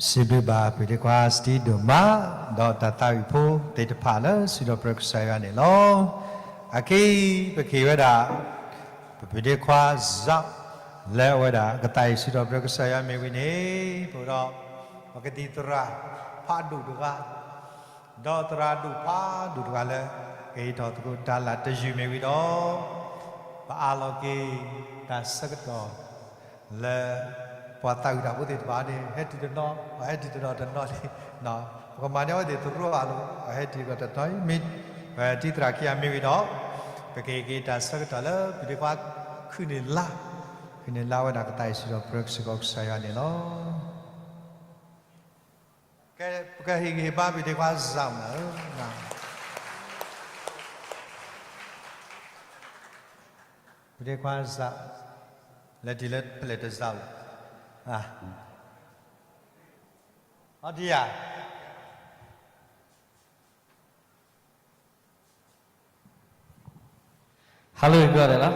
်. စံးဘျုးဘၣ် ပဒ့ခွါစတံဒိၣ်မး, ဒီးတၢ်သးဝံၣ်ဖိသ့ၣ်တဖၣ်လၢ စံးထီၣ်ပတြၢၤကစၢ်ယွၤန့ၣ်လီၤ. အခဲအံၤ ပကဟ့ၣ်ဝဲဒၣ် ပဒ့ခွါစး လၢအဝဲဒၣ် ကသးအံၤစံးထီၣ်ပတြၢၤကစၢ်ယွၤမ့ၢ်ဝံၤန့ၣ် ပဒီး ပကသံၣ်သရၣ်ဖးဒိၣ်တဂၤ ဒီးသရၣ်ဒိၣ်ဖးဒိၣ်တဂၤလၢ ကဟ့ၣ်ထီၣ်သကိးတၢ်လၢတယုၢ်မ့ၢ်ဝံၤဒီး ပအးလီၤက့ၤတၢ်ဆၢကတီၢ် လၢပှၤသးဝံၣ်တၢ်ဖိသ့ၣ်တဖၣ်န့ၣ် ဟဲတုၤတနီၤ ပှၤဟဲတုၤတနီၤတနီၤလံ, ပကမၤန့ၢ်အဝဲသ့ၣ်သရၣ်အလိၤ ပှၤဟဲတုၤတနီၤတနီၤ မ့ၢ်ပတံၣ်သရၣ်ခံဂၤမ့ၢ်ဝံၤဒီး ပကဟ့ၣ်က့ၤတၢ်ဆၢကတီၢ်လၢ ပဒ့ခွါခုၣ်န့ၢ်လါ, ခုၣ်န့ၢ်လါဝဲဒၣ်ကသးအံၤစံးထီၣ်ပတြၢၤစ့ၢ်ကီးကစၢ်ယွၤန့ၣ်လီၤ. ကဲ ပကဟ့ၣ်ဂံၢ်ဟ့ၣ်ဘါ ပဒ့ခွါစးမးဧၢ, ပဒ့ခွါစး လဲၤတုၤလၢပလဲၤတစးလီၤ, အီဒံယၤ Hello everybody လီၤ.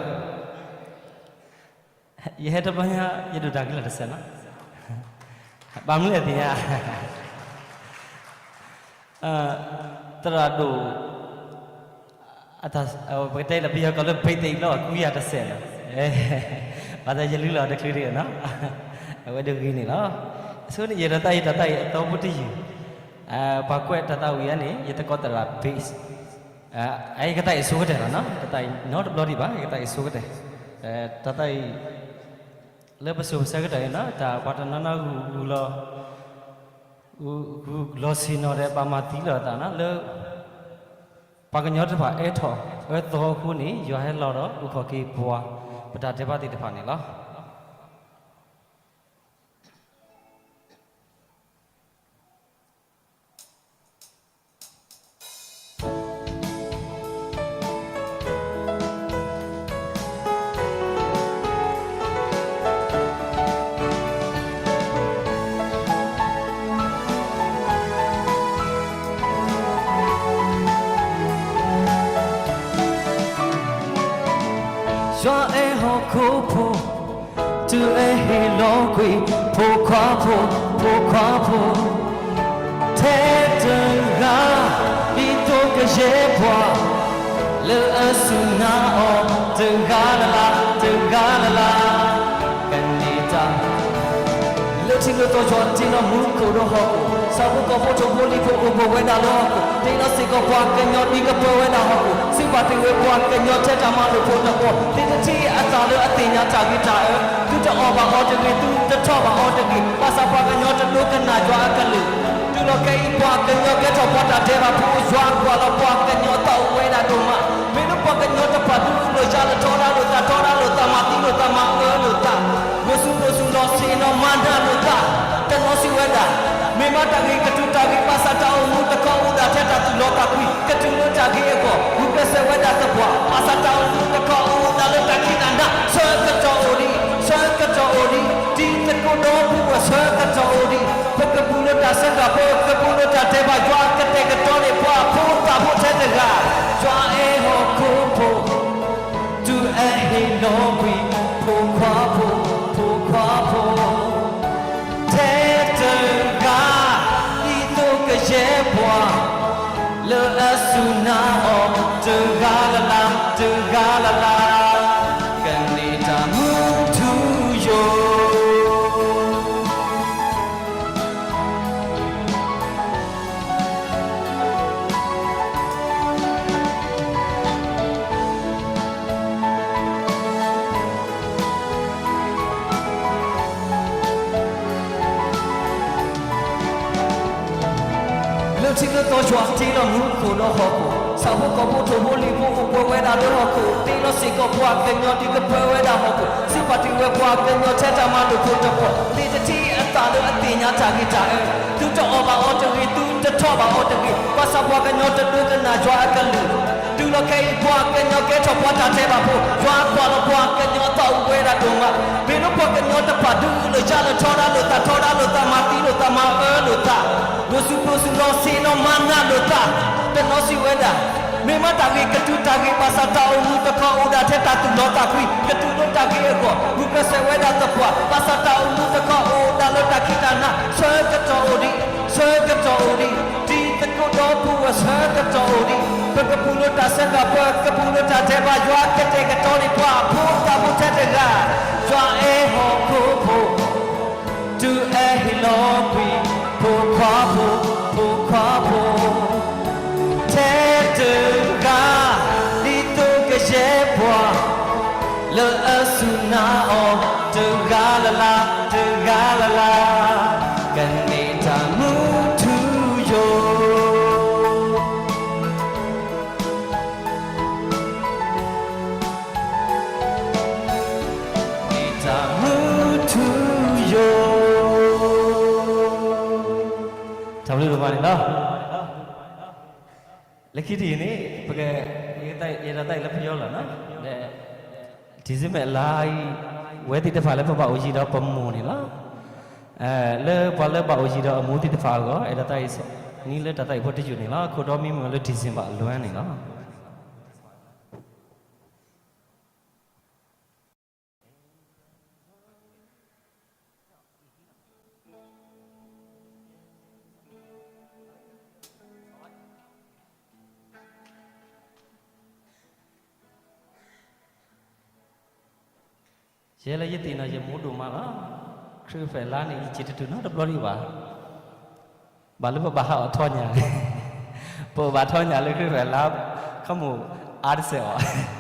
ယဟဲတဘျီညါ ယဒိၣ်တၢ်ဂ့ၢ်လီၤတစဲးနီၤ, ဘၣ်မနုၤလဲၣ်သ့ၣ်ညါ, သရၣ်ဒိၣ် ပကတဲလၢပယီၤကီၢ်လၢ ဘံၣ်သ့ၣ်လီၤ ကွံယၤတစဲးလီၤ, ဘၣ်သးယလုၢ်လီၤတချုးတဂ့ၤနီၤ, အဝဲဒၣ်ဂ့ၤန့ၣ်လီၤ. အဆိန့ၣ် ယဒီးတၢ်အံၤတၢ်သးအံၤအသီဖိတယုၢ်, ပှၤကွဲးတၢ်သးဝံၣ်အံၤန့ၣ် ယသကိးသရၣ် bass ယကသးအံၤဆိကတၢၢ်လီၤနီၤ, တၢ်သးအံၤနီတဘျီဒံးဘၣ် ယကသးအံၤဆိကတၢၢ်, တၢ်သးအံၤ လၢပစိၤပဆၢကတီၢ်အံၤနီၤ တၢ်ပှၤတနီၤနီၤဂုာ်ဂုာ်လီၤ, ဂုာ်လီၤဆ့ၣ်နီၤဒီး ဘၣ်မၤသံလီၤသးနီၤ လၢ ပှၤကညီတဖၣ်အဲၣ်ထီၣ်အၢသီအဃိန့ၣ် ယွၤဟဲလီၤဒီး အိၣ်ခိးက့ၤပှၤ ပတၢ်ဒဲးဘးသ့ၣ်တဖၣ်န့ၣ်လီၤ. ယွၤအဲၣ်ဟီၣ်ခိၣ်ဖိ, တုၤအဟ့ၣ်လီၤကွံာ် ဖိခွါဖိ, ဖိခွါဖိ, ထဲတဂၤ ဒ်သိးကယဲၢ်ပှၤ လၢအစူၢ်နာ်အီၤ တဂၤလၢ်လၢ် တဂၤလၢ်လၢ် ကန့ၢ်တၢ် လၢထံလၢသီ ယွၤတ့လီၤမူခိၣ်ဒီးဟီၣ်ခိၣ်, ဆၣ်ဖိကီၢ်ဖိ ထိၣ်ဖိလံၣ်ဖိ အိၣ်ဘူးဝဲဒၣ်လၢဟီၣ်ခိၣ်, တ့လီၤစ့ၢ်ကီးပှၤကညီ ဒ်ကပၢဝဲဒၣ်ဟီၣ်ခိၣ်, စံးဘၣ်တ့ၢ်ဝဲပှၤကညီ ထဲတၢ်မၤလိာ်ဖိတဘီ, သ့ၣ်တထံၣ်အသးလၢအသ့ၣ်ညါတၢ်ဂ့ၤတၢ်အၢ, သုတအီၣ်ဘၣ်အီၤတဂ့ၤ, သုတထီၣ်ဘၣ်အီၤတဂ့ၤ, ဘၣ်ဆၣ်ပှၤကညီတဒိကနၣ်ယွၤအကလုၢ်, တုၤလီၤခဲအံၤ ပှၤကညီကဲထီၣ်ပှၤတၢ်ဒဲးဘးဖိ, ယွၤကွၢ်လီၤပှၤကညီသးအိၣ်ဝဲဒၣ်ဒိၣ်မး, မ့ၢ်လၢပှၤကညီတဖၣ် ဒုးလိာ်ယၤလၢထီဒါလိာ်သး ထီဒါလိာ်သး မၤသံလိာ်သး မၤအၢလိာ်သး, ဝဲစူၤလိာ်စူၤလီၤဆ့ၣ်နီၤ မၤနၢၤလိာ်သး, တနီၤစံးဝဲဒၣ်, မ့ၢ်မးတၢ်ဂ့ၤကတုၤတၢ်ဂ့ၤ ဘၣ်ဆၣ်တၢ်အိၣ်မူတခီအိၣ်ဒၣ်ထဲတၢ်သူၣ်လီၤသးကွံ, ကတုၤလၢတၢ်ဂ့ၤအဂီၢ်, ဆၢကတီၢ်အိၣ်ဒံး, ပကပူၤလၢတၢ်ဆၢကတီၢ်ဖိ, ပကပူၤလၢတၢ်တဲဘၣ်, ယွၤကတဲာ်ကတီၤန့ၢ်ပှၤအဖိသၣ်ဖိထဲတဂၤ, ယွၤအဲၣ်ဟီၣ်ခိၣ်ဖိ, တုၤအဟ့ၣ်လီၤကွံာ် ဖိခွါဖိ, ဖိခွါဖိ ထဲတဂၤ, ဒ်သိးကယဲၢ်ပှၤ လၢအစူၢ်နာ်အီၤ တဂၤလၢ်လၢ်, တဂၤလၢ်လၢ်, ကန့ၢ်တၢ်မူထူယိာ်. လၢထံလၢသီ ယွၤတ့လီၤမူခိၣ်ဒီးဟီၣ်ခိၣ်, ဆၣ်ဖိကီၢ်ဖိ ထိၣ်ဖိလံၣ်ဖိ အိၣ်ပှဲၤဝဲဒၣ်လၢဟီၣ်ခိၣ်, တ့လီၤစ့ၢ်ကီးပှၤကညီ ဒုးကပၢဝဲဒၣ်ဟီၣ်ခိၣ်, စံးပာ်တ့ၢ်ဝဲပှၤကညီ ထဲတၢ်မၤလိာ်ဖိတဖၣ်, သ့ၣ်တထံၣ်အသးလၢအသ့ၣ်ညါတၢ်ဂ့ၤတၢ်အၢ, သုတအီၣ်ဘၣ်အီၤတဂ့ၤ, သုတထီၣ်ဘၣ်အီၤတဂ့ၤ, ဘၣ်ဆၣ်ပှၤကညီတဒိကနၣ်ယွၤအကလုၢ်, တုၤလီၤခဲအံၤ ပှၤကညီကဲထီၣ်ပှၤတၢ်ထဲဘၣ်ဖိ, ယွၤကွၢ်လီၤပှၤကညီအသးအိၣ်ဝဲဒၣ်ဒိၣ်မး, မ့ၢ်လၢပှၤကညီတဖၣ် ဒုးလိာ်ယၤလိာ်ထီဒါလိာ်သး ထီဒါလိာ်သး မၤသံလိာ်သး မၤအၢလိာ်သး, ဒိးစူးဒိးစူးလီၤဆ့ၣ်နီၤမၤနးလိာ်သး, တနီၤစံးဝဲဒၣ်, မ့ၢ်မးတၢ်ဂ့ၤကတုၤတၢ်ဂ့ၤ, ဘၣ်ဆၣ်တၢ်အိၣ်မူတခီအိၣ်ဒၣ်ထဲတၢ်သူၣ်လီသးကွံ, ကတုၤလၢတၢ်ဂ့ၤအဂီၢ် ဂုာ်ကျဲးစၢးဝဲဒၣ်သပှၢ်, ဘၣ်ဆၣ်တၢ်အိၣ်မူတခီအိၣ်ဒၣ်လၢတၢ်ခံးတၢ်နး, ဆၢကတီၢ်အိၣ်ဒံး, ဆၢကတီၢ်အိၣ်ဒံး, တံၤသကိးဒီပုၢ်ဝဲၢ် ဆၢကတီၢ်အိၣ်ဒံး, ပကပူၤလၢတၢ်ဆၢကတီၢ်, ပကပူၤလၢတၢ်တဲဘၣ်, ယွၤကတဲာ်ကတီၤန့ၢ်ပှၤအဖိသၣ်ဖိထဲတဂၤ, ယွၤအဲၣ်ဟီၣ်ခိၣ်ဖိ တုၤအဟ့ၣ်လီၤကွံာ် ဖိခွါဖိ, ဖိခွါဖိ ထဲတဂၤ, ဒ်သိးကယဲၢ်ပှၤ လၢအစူၢ်နာ်အီၤ တဂၤလၢ်လၢ်, တဂၤလၢ်လၢ်, ကန့ၢ်တၢ်မူထူယိာ်. တၢ်မူထူယိာ်. တၢ်ဘျုးဒိၣ်မးန့ၣ်လီၤ. လၢခံတယုၢ်န့ၣ် ပက ယဲဒၣ်သးအံၤလၢပယီၤလီၤနီၤ, ဒီး December လါအံၤ ဝဲသ့ၣ်တဖၣ်လၢပဘၣ်အိၣ်ယံၤဒီးပမိၢ်န့ၣ်လီၤ. လၢပှၤလၢဘၣ်အိၣ်ယံၤဒီးအမိၢ်သ့ၣ်တဖၣ်အဂီၢ် အဲၣ်ဒိးသးအံၤ နံၣ်လၢတၢ်သးအံၤဖိတယုၢ်န့ၣ်လီၤ. ခိၣ်ဒီမံမုၢ်လၢ December အလွဲန့ၣ်လီၤ. ယဲလၢယသ့ၣ်နီၣ် ယမိၢ်ဒိၣ်မးလီၤ. ခရံာ်ဖိလါန့ၣ် ယစံးတတုၤနီတဘျီဒံးဘၣ်. ဘၣ်လၢပဘၣ်ဟးအီၣ်ထီညၣ်, ပဘၣ်ထီညၣ်လၢခရံာ်ဖိလါ, ခီမိၣ်အါတစဲးအီၤ.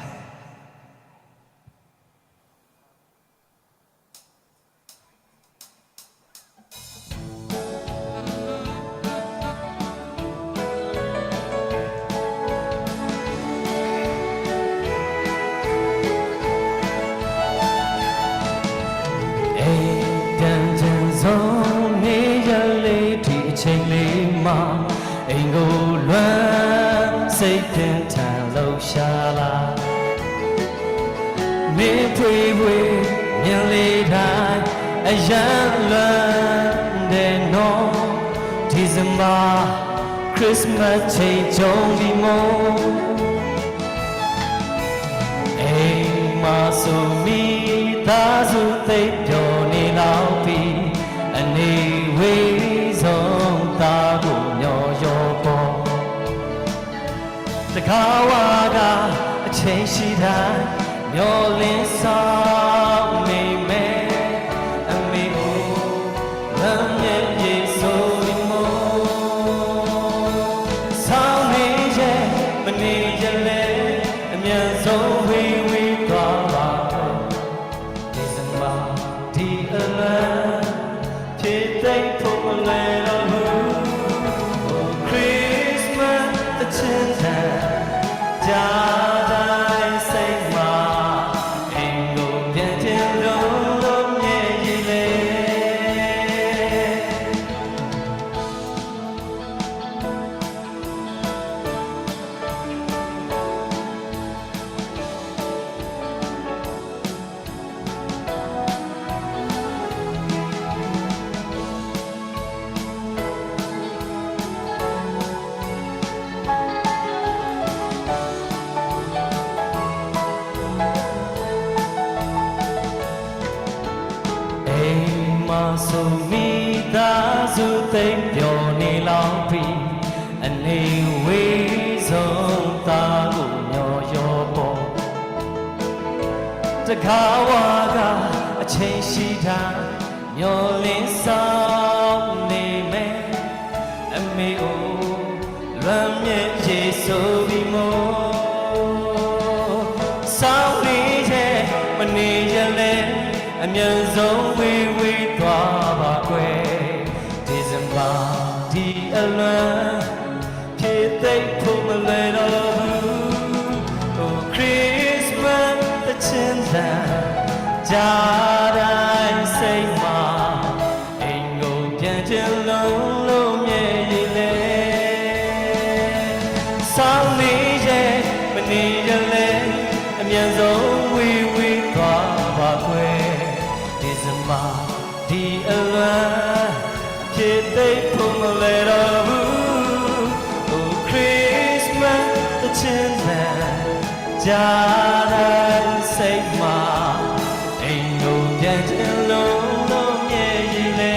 အိမ်ပြန်ချင်စိတ်ပြင်းထန်လှုပ်ရှားလာ, မင်းဖွေးဖွေး မြင်လေတိုင်း အရမ်းလွမ်းတယ်နော်, December, Christmas ချိန်ကြုံပြီမို့, အိမ်မှာဆို မိသားစုသိပ်ပျော်နေလောက်ပြီ, အနီးဝေးဆုံး သားကိုမျှော်လျော်ပေါ့. တခါဝါက အချိန်ရှိတိုင်း မျှော်လင့်စောင့်နေမယ်, အမေအို လမ်းမျက်ရည်စိုးရိမ်မှု ဆောင်နေရဲ့ မနေ့ကလည်း အမြန်ဆုံးဝေးဝေးသွားပါတော့. December ဒီအလံ ဖြေသိပ်ဖို့မလွယ်တော့ဘူး. Christmas သီချင်းသံ ကြားတိုင်းစိတ်မှာ အိမ်ကိုပြန်ချင်လို့လို့ မျက်ရည်လေး စိတ်ပျော်နေလောက်ပြီ အနေဝေးဆုံး သားကိုမျော်လျော်ဖို့ တခါဝါက အချိန်ရှိတိုင်း မျှော်လင့်စောင့်နေမယ် အမေအို လွမ်းမြေရေဆိုပြီးမို့ စောင့်နေရဲ့ မနေရလဲ အမြန်ဆုံးဝေးဝေးသွားပါကွယ် ဒီဇင်ဘာဒီအလွမ်း ဖြစ်သိပ်ဖို့မလွယ်တော့ဘူး Oh Christmas သီချင်းသံ ကြားတိုင်းစိတ်မှာ အိမ်ကိုပြန်ချင်လို့ လို့မြဲရေလဲ စောင့်နေရဲ့ မနေရလဲ အမြန်ဆုံးဝေးဝေးသွားပါကွယ် ဒီဇင်ဘာဒီအလွမ်း ဖြစ်သိပ်ဖို့မလွယ်တော့ဘူး Oh Christmas သီချင်းသံ ကြားတိုင်းစိတ်မှာ အိမ်ကိုပြန်ချင်လို့ လို့မြဲရေလဲ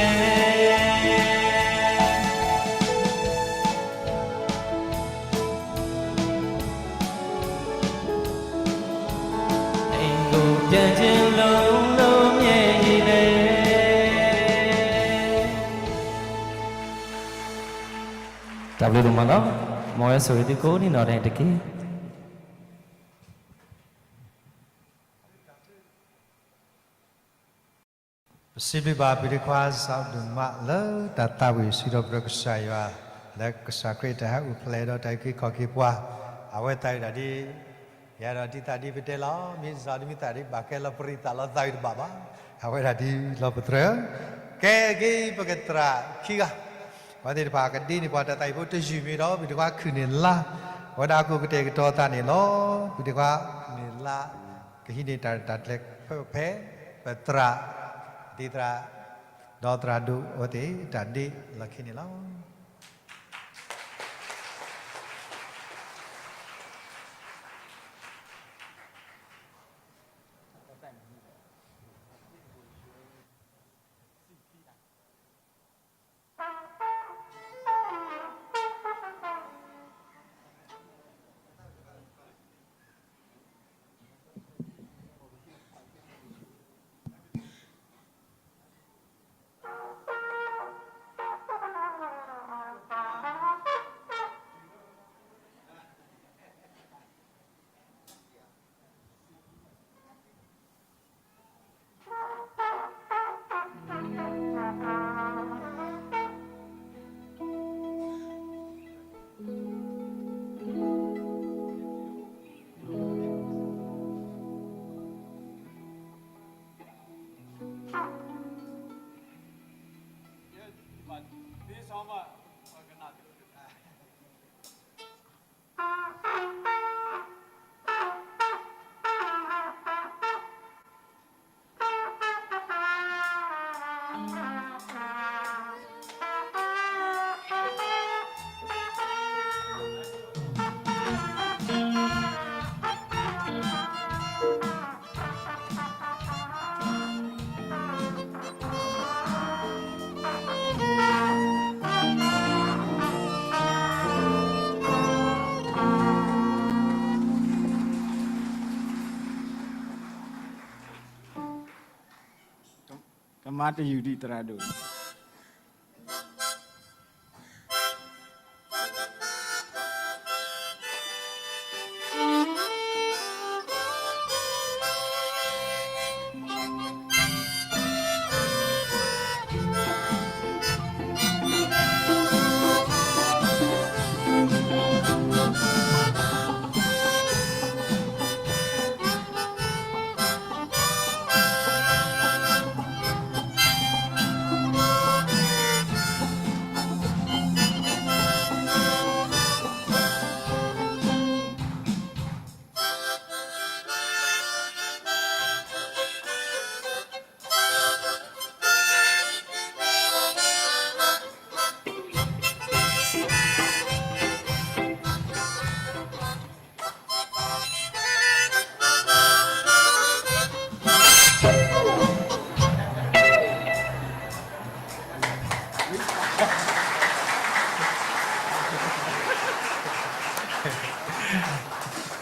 အိမ်ကိုပြန်ချင်လို့ လို့မြဲရေလဲ တၢ်ဘျုးဒိၣ်မးလီၤ. မ်ယွၤဆိၣ်ဂ့ၤသုကိးဂၤဒဲးန့ၣ်တက့ၢ်. ပစံးဘျုးဘၣ်ပုၢ်ဒ့ခွါစီၤဒိၣ်မးလၢတၢ်သးဝံၣ်စံးထီၣ်ပတြၢၤကစၢ်ယွၤ လၢကစၢ်ခရံာ်တၢ်ဟဲအိၣ်ဖျဲၣ်ဒီးတၢ်အုၣ်က့ၤခီၣ်က့ၤပှၤ အဝဲသးဝံၣ်တၢ်ဒ် ယၤဒီးဒ်သးဒ်ပတဲလီၤ မ့ၢ်စ့ၢ်တမ့ၢ်သးဒ်ဘၣ်ကဲလီၤပရံးသးလီၤသးဝံၣ်တဘၣ်ဘၣ် အဝဲဒၣ်ဒ်လီၤပတြၢၤ ကဲက့ၤပကသရၣ်ခံဂၤ ပှၤသ့ၣ်တဖၣ်ကဒ့န့ၢ်ပှၤတၢ်သးဝံၣ်ဖိတယုၢ်မ့ၢ်ဒီး ပုၢ်ဒ့ခွါခုၣ်န့ၢ်လါ အဝဲဒၣ်ကအိၣ်ကတဲာ်ကတီၤသးန့ၣ်လီၤ. ပုၢ်ဒ့ခွါခုၣ်န့ၢ်လါ ကဟံးန့ၢ်တၢ်ရဲၣ်တၢ်ကျဲၤဖဲ ပသရၣ် ဒ်သရၣ် ဒီးသရၣ်ဒိၣ်အဝဲသ့ၣ်တၢ်ဒ့လီၢ်ခံန့ၣ်လီၤ. ကမၤတယုၢ်ဒံးသရၣ်ဒိၣ်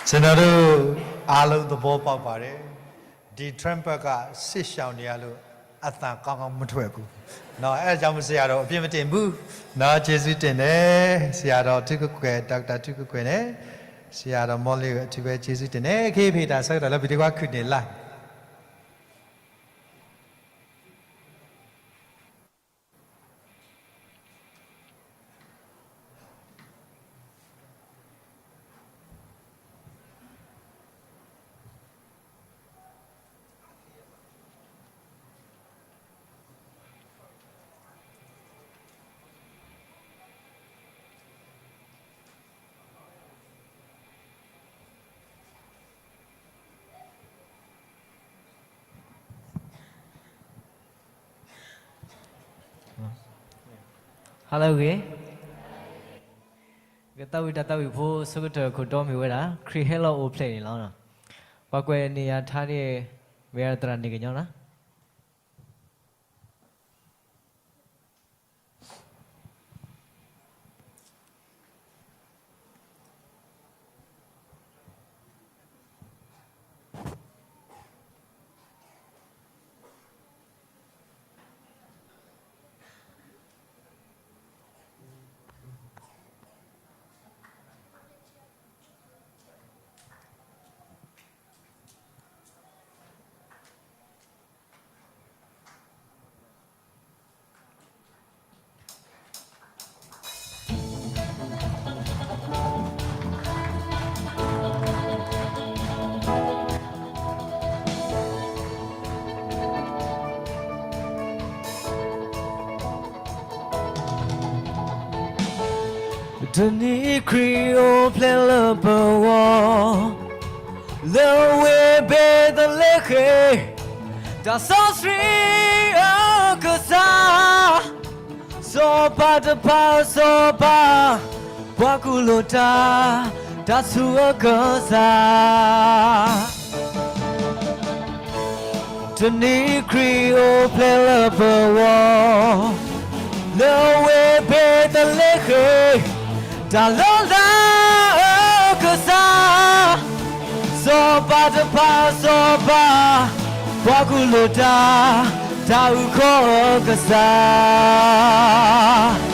ကျွန်တော်တို့ အားလုံးသဘောပေါက်ပါတယ်။ ဒီ Trump ဘက်က စစ်ရှောင်နေရလို့ အသံကောင်းကောင်းမထွက်ဘူးနော်။ အဲဒါကြောင့်မို့ ဆရာတော် အပြစ်မတင်ဘူးနော်။ ကျေးဇူးတင်တယ်။ ဆရာတော်ထုကကွယ် ဒေါက်တာထုကကွယ်နဲ့ ဆရာတော်မော်လီကို အထူးပဲကျေးဇူးတင်တယ်။ ခေတ်ဖေးတာ ဆက်ကတော်လည်း ဗီဒီယို ကခုနှစ်လ ဟါလၢအဂ့ၤ, ကသးဝံၣ်တၢ်သးဝံၣ်ဖိ ဆၢကတီၢ်ခိၣ်တီမ့ၢ်ဝဲဒၣ် ခရံာ်ဟဲလီၤအိၣ်ဖျဲၣ်န့ၣ်လီၤ. ပှၤကွဲးန့ၢ်ယၤထါန့ၣ် မ့ၢ်ဝဲဒၣ်သရၣ်န့ၣ်ကညီလီၤ. Tonight ခရံာ်အိၣ်ဖျဲၣ်လၢပဂီၢ်, လၢအဝဲဘ့းသလ့ဃ့ၣ်, တၢ်စီဆှံအကစၢ်, စီၤပၤတဖၣ်စီၤပၤ, ပှၤကူၣ်လိာ်တၢ်, တၢ်ဆူးအကစၢ်. Tonight ခရံာ်အိၣ်ဖျဲၣ်လၢပဂီၢ်, လၢအဝဲဘ့းသလ့ဃ့ၣ်, တၢ်လီၤလးအကစၢ်, စီၤပၤတဖၣ်စီၤပၤ, ပှၤကူၣ်လိာ်တၢ်, တၢ်အုၣ်ကီၤအကစၢ်.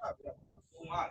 အဝဲဒၣ်ပကဘၣ်မၤကၢ်ဝဲဒၣ်ပဖိမါ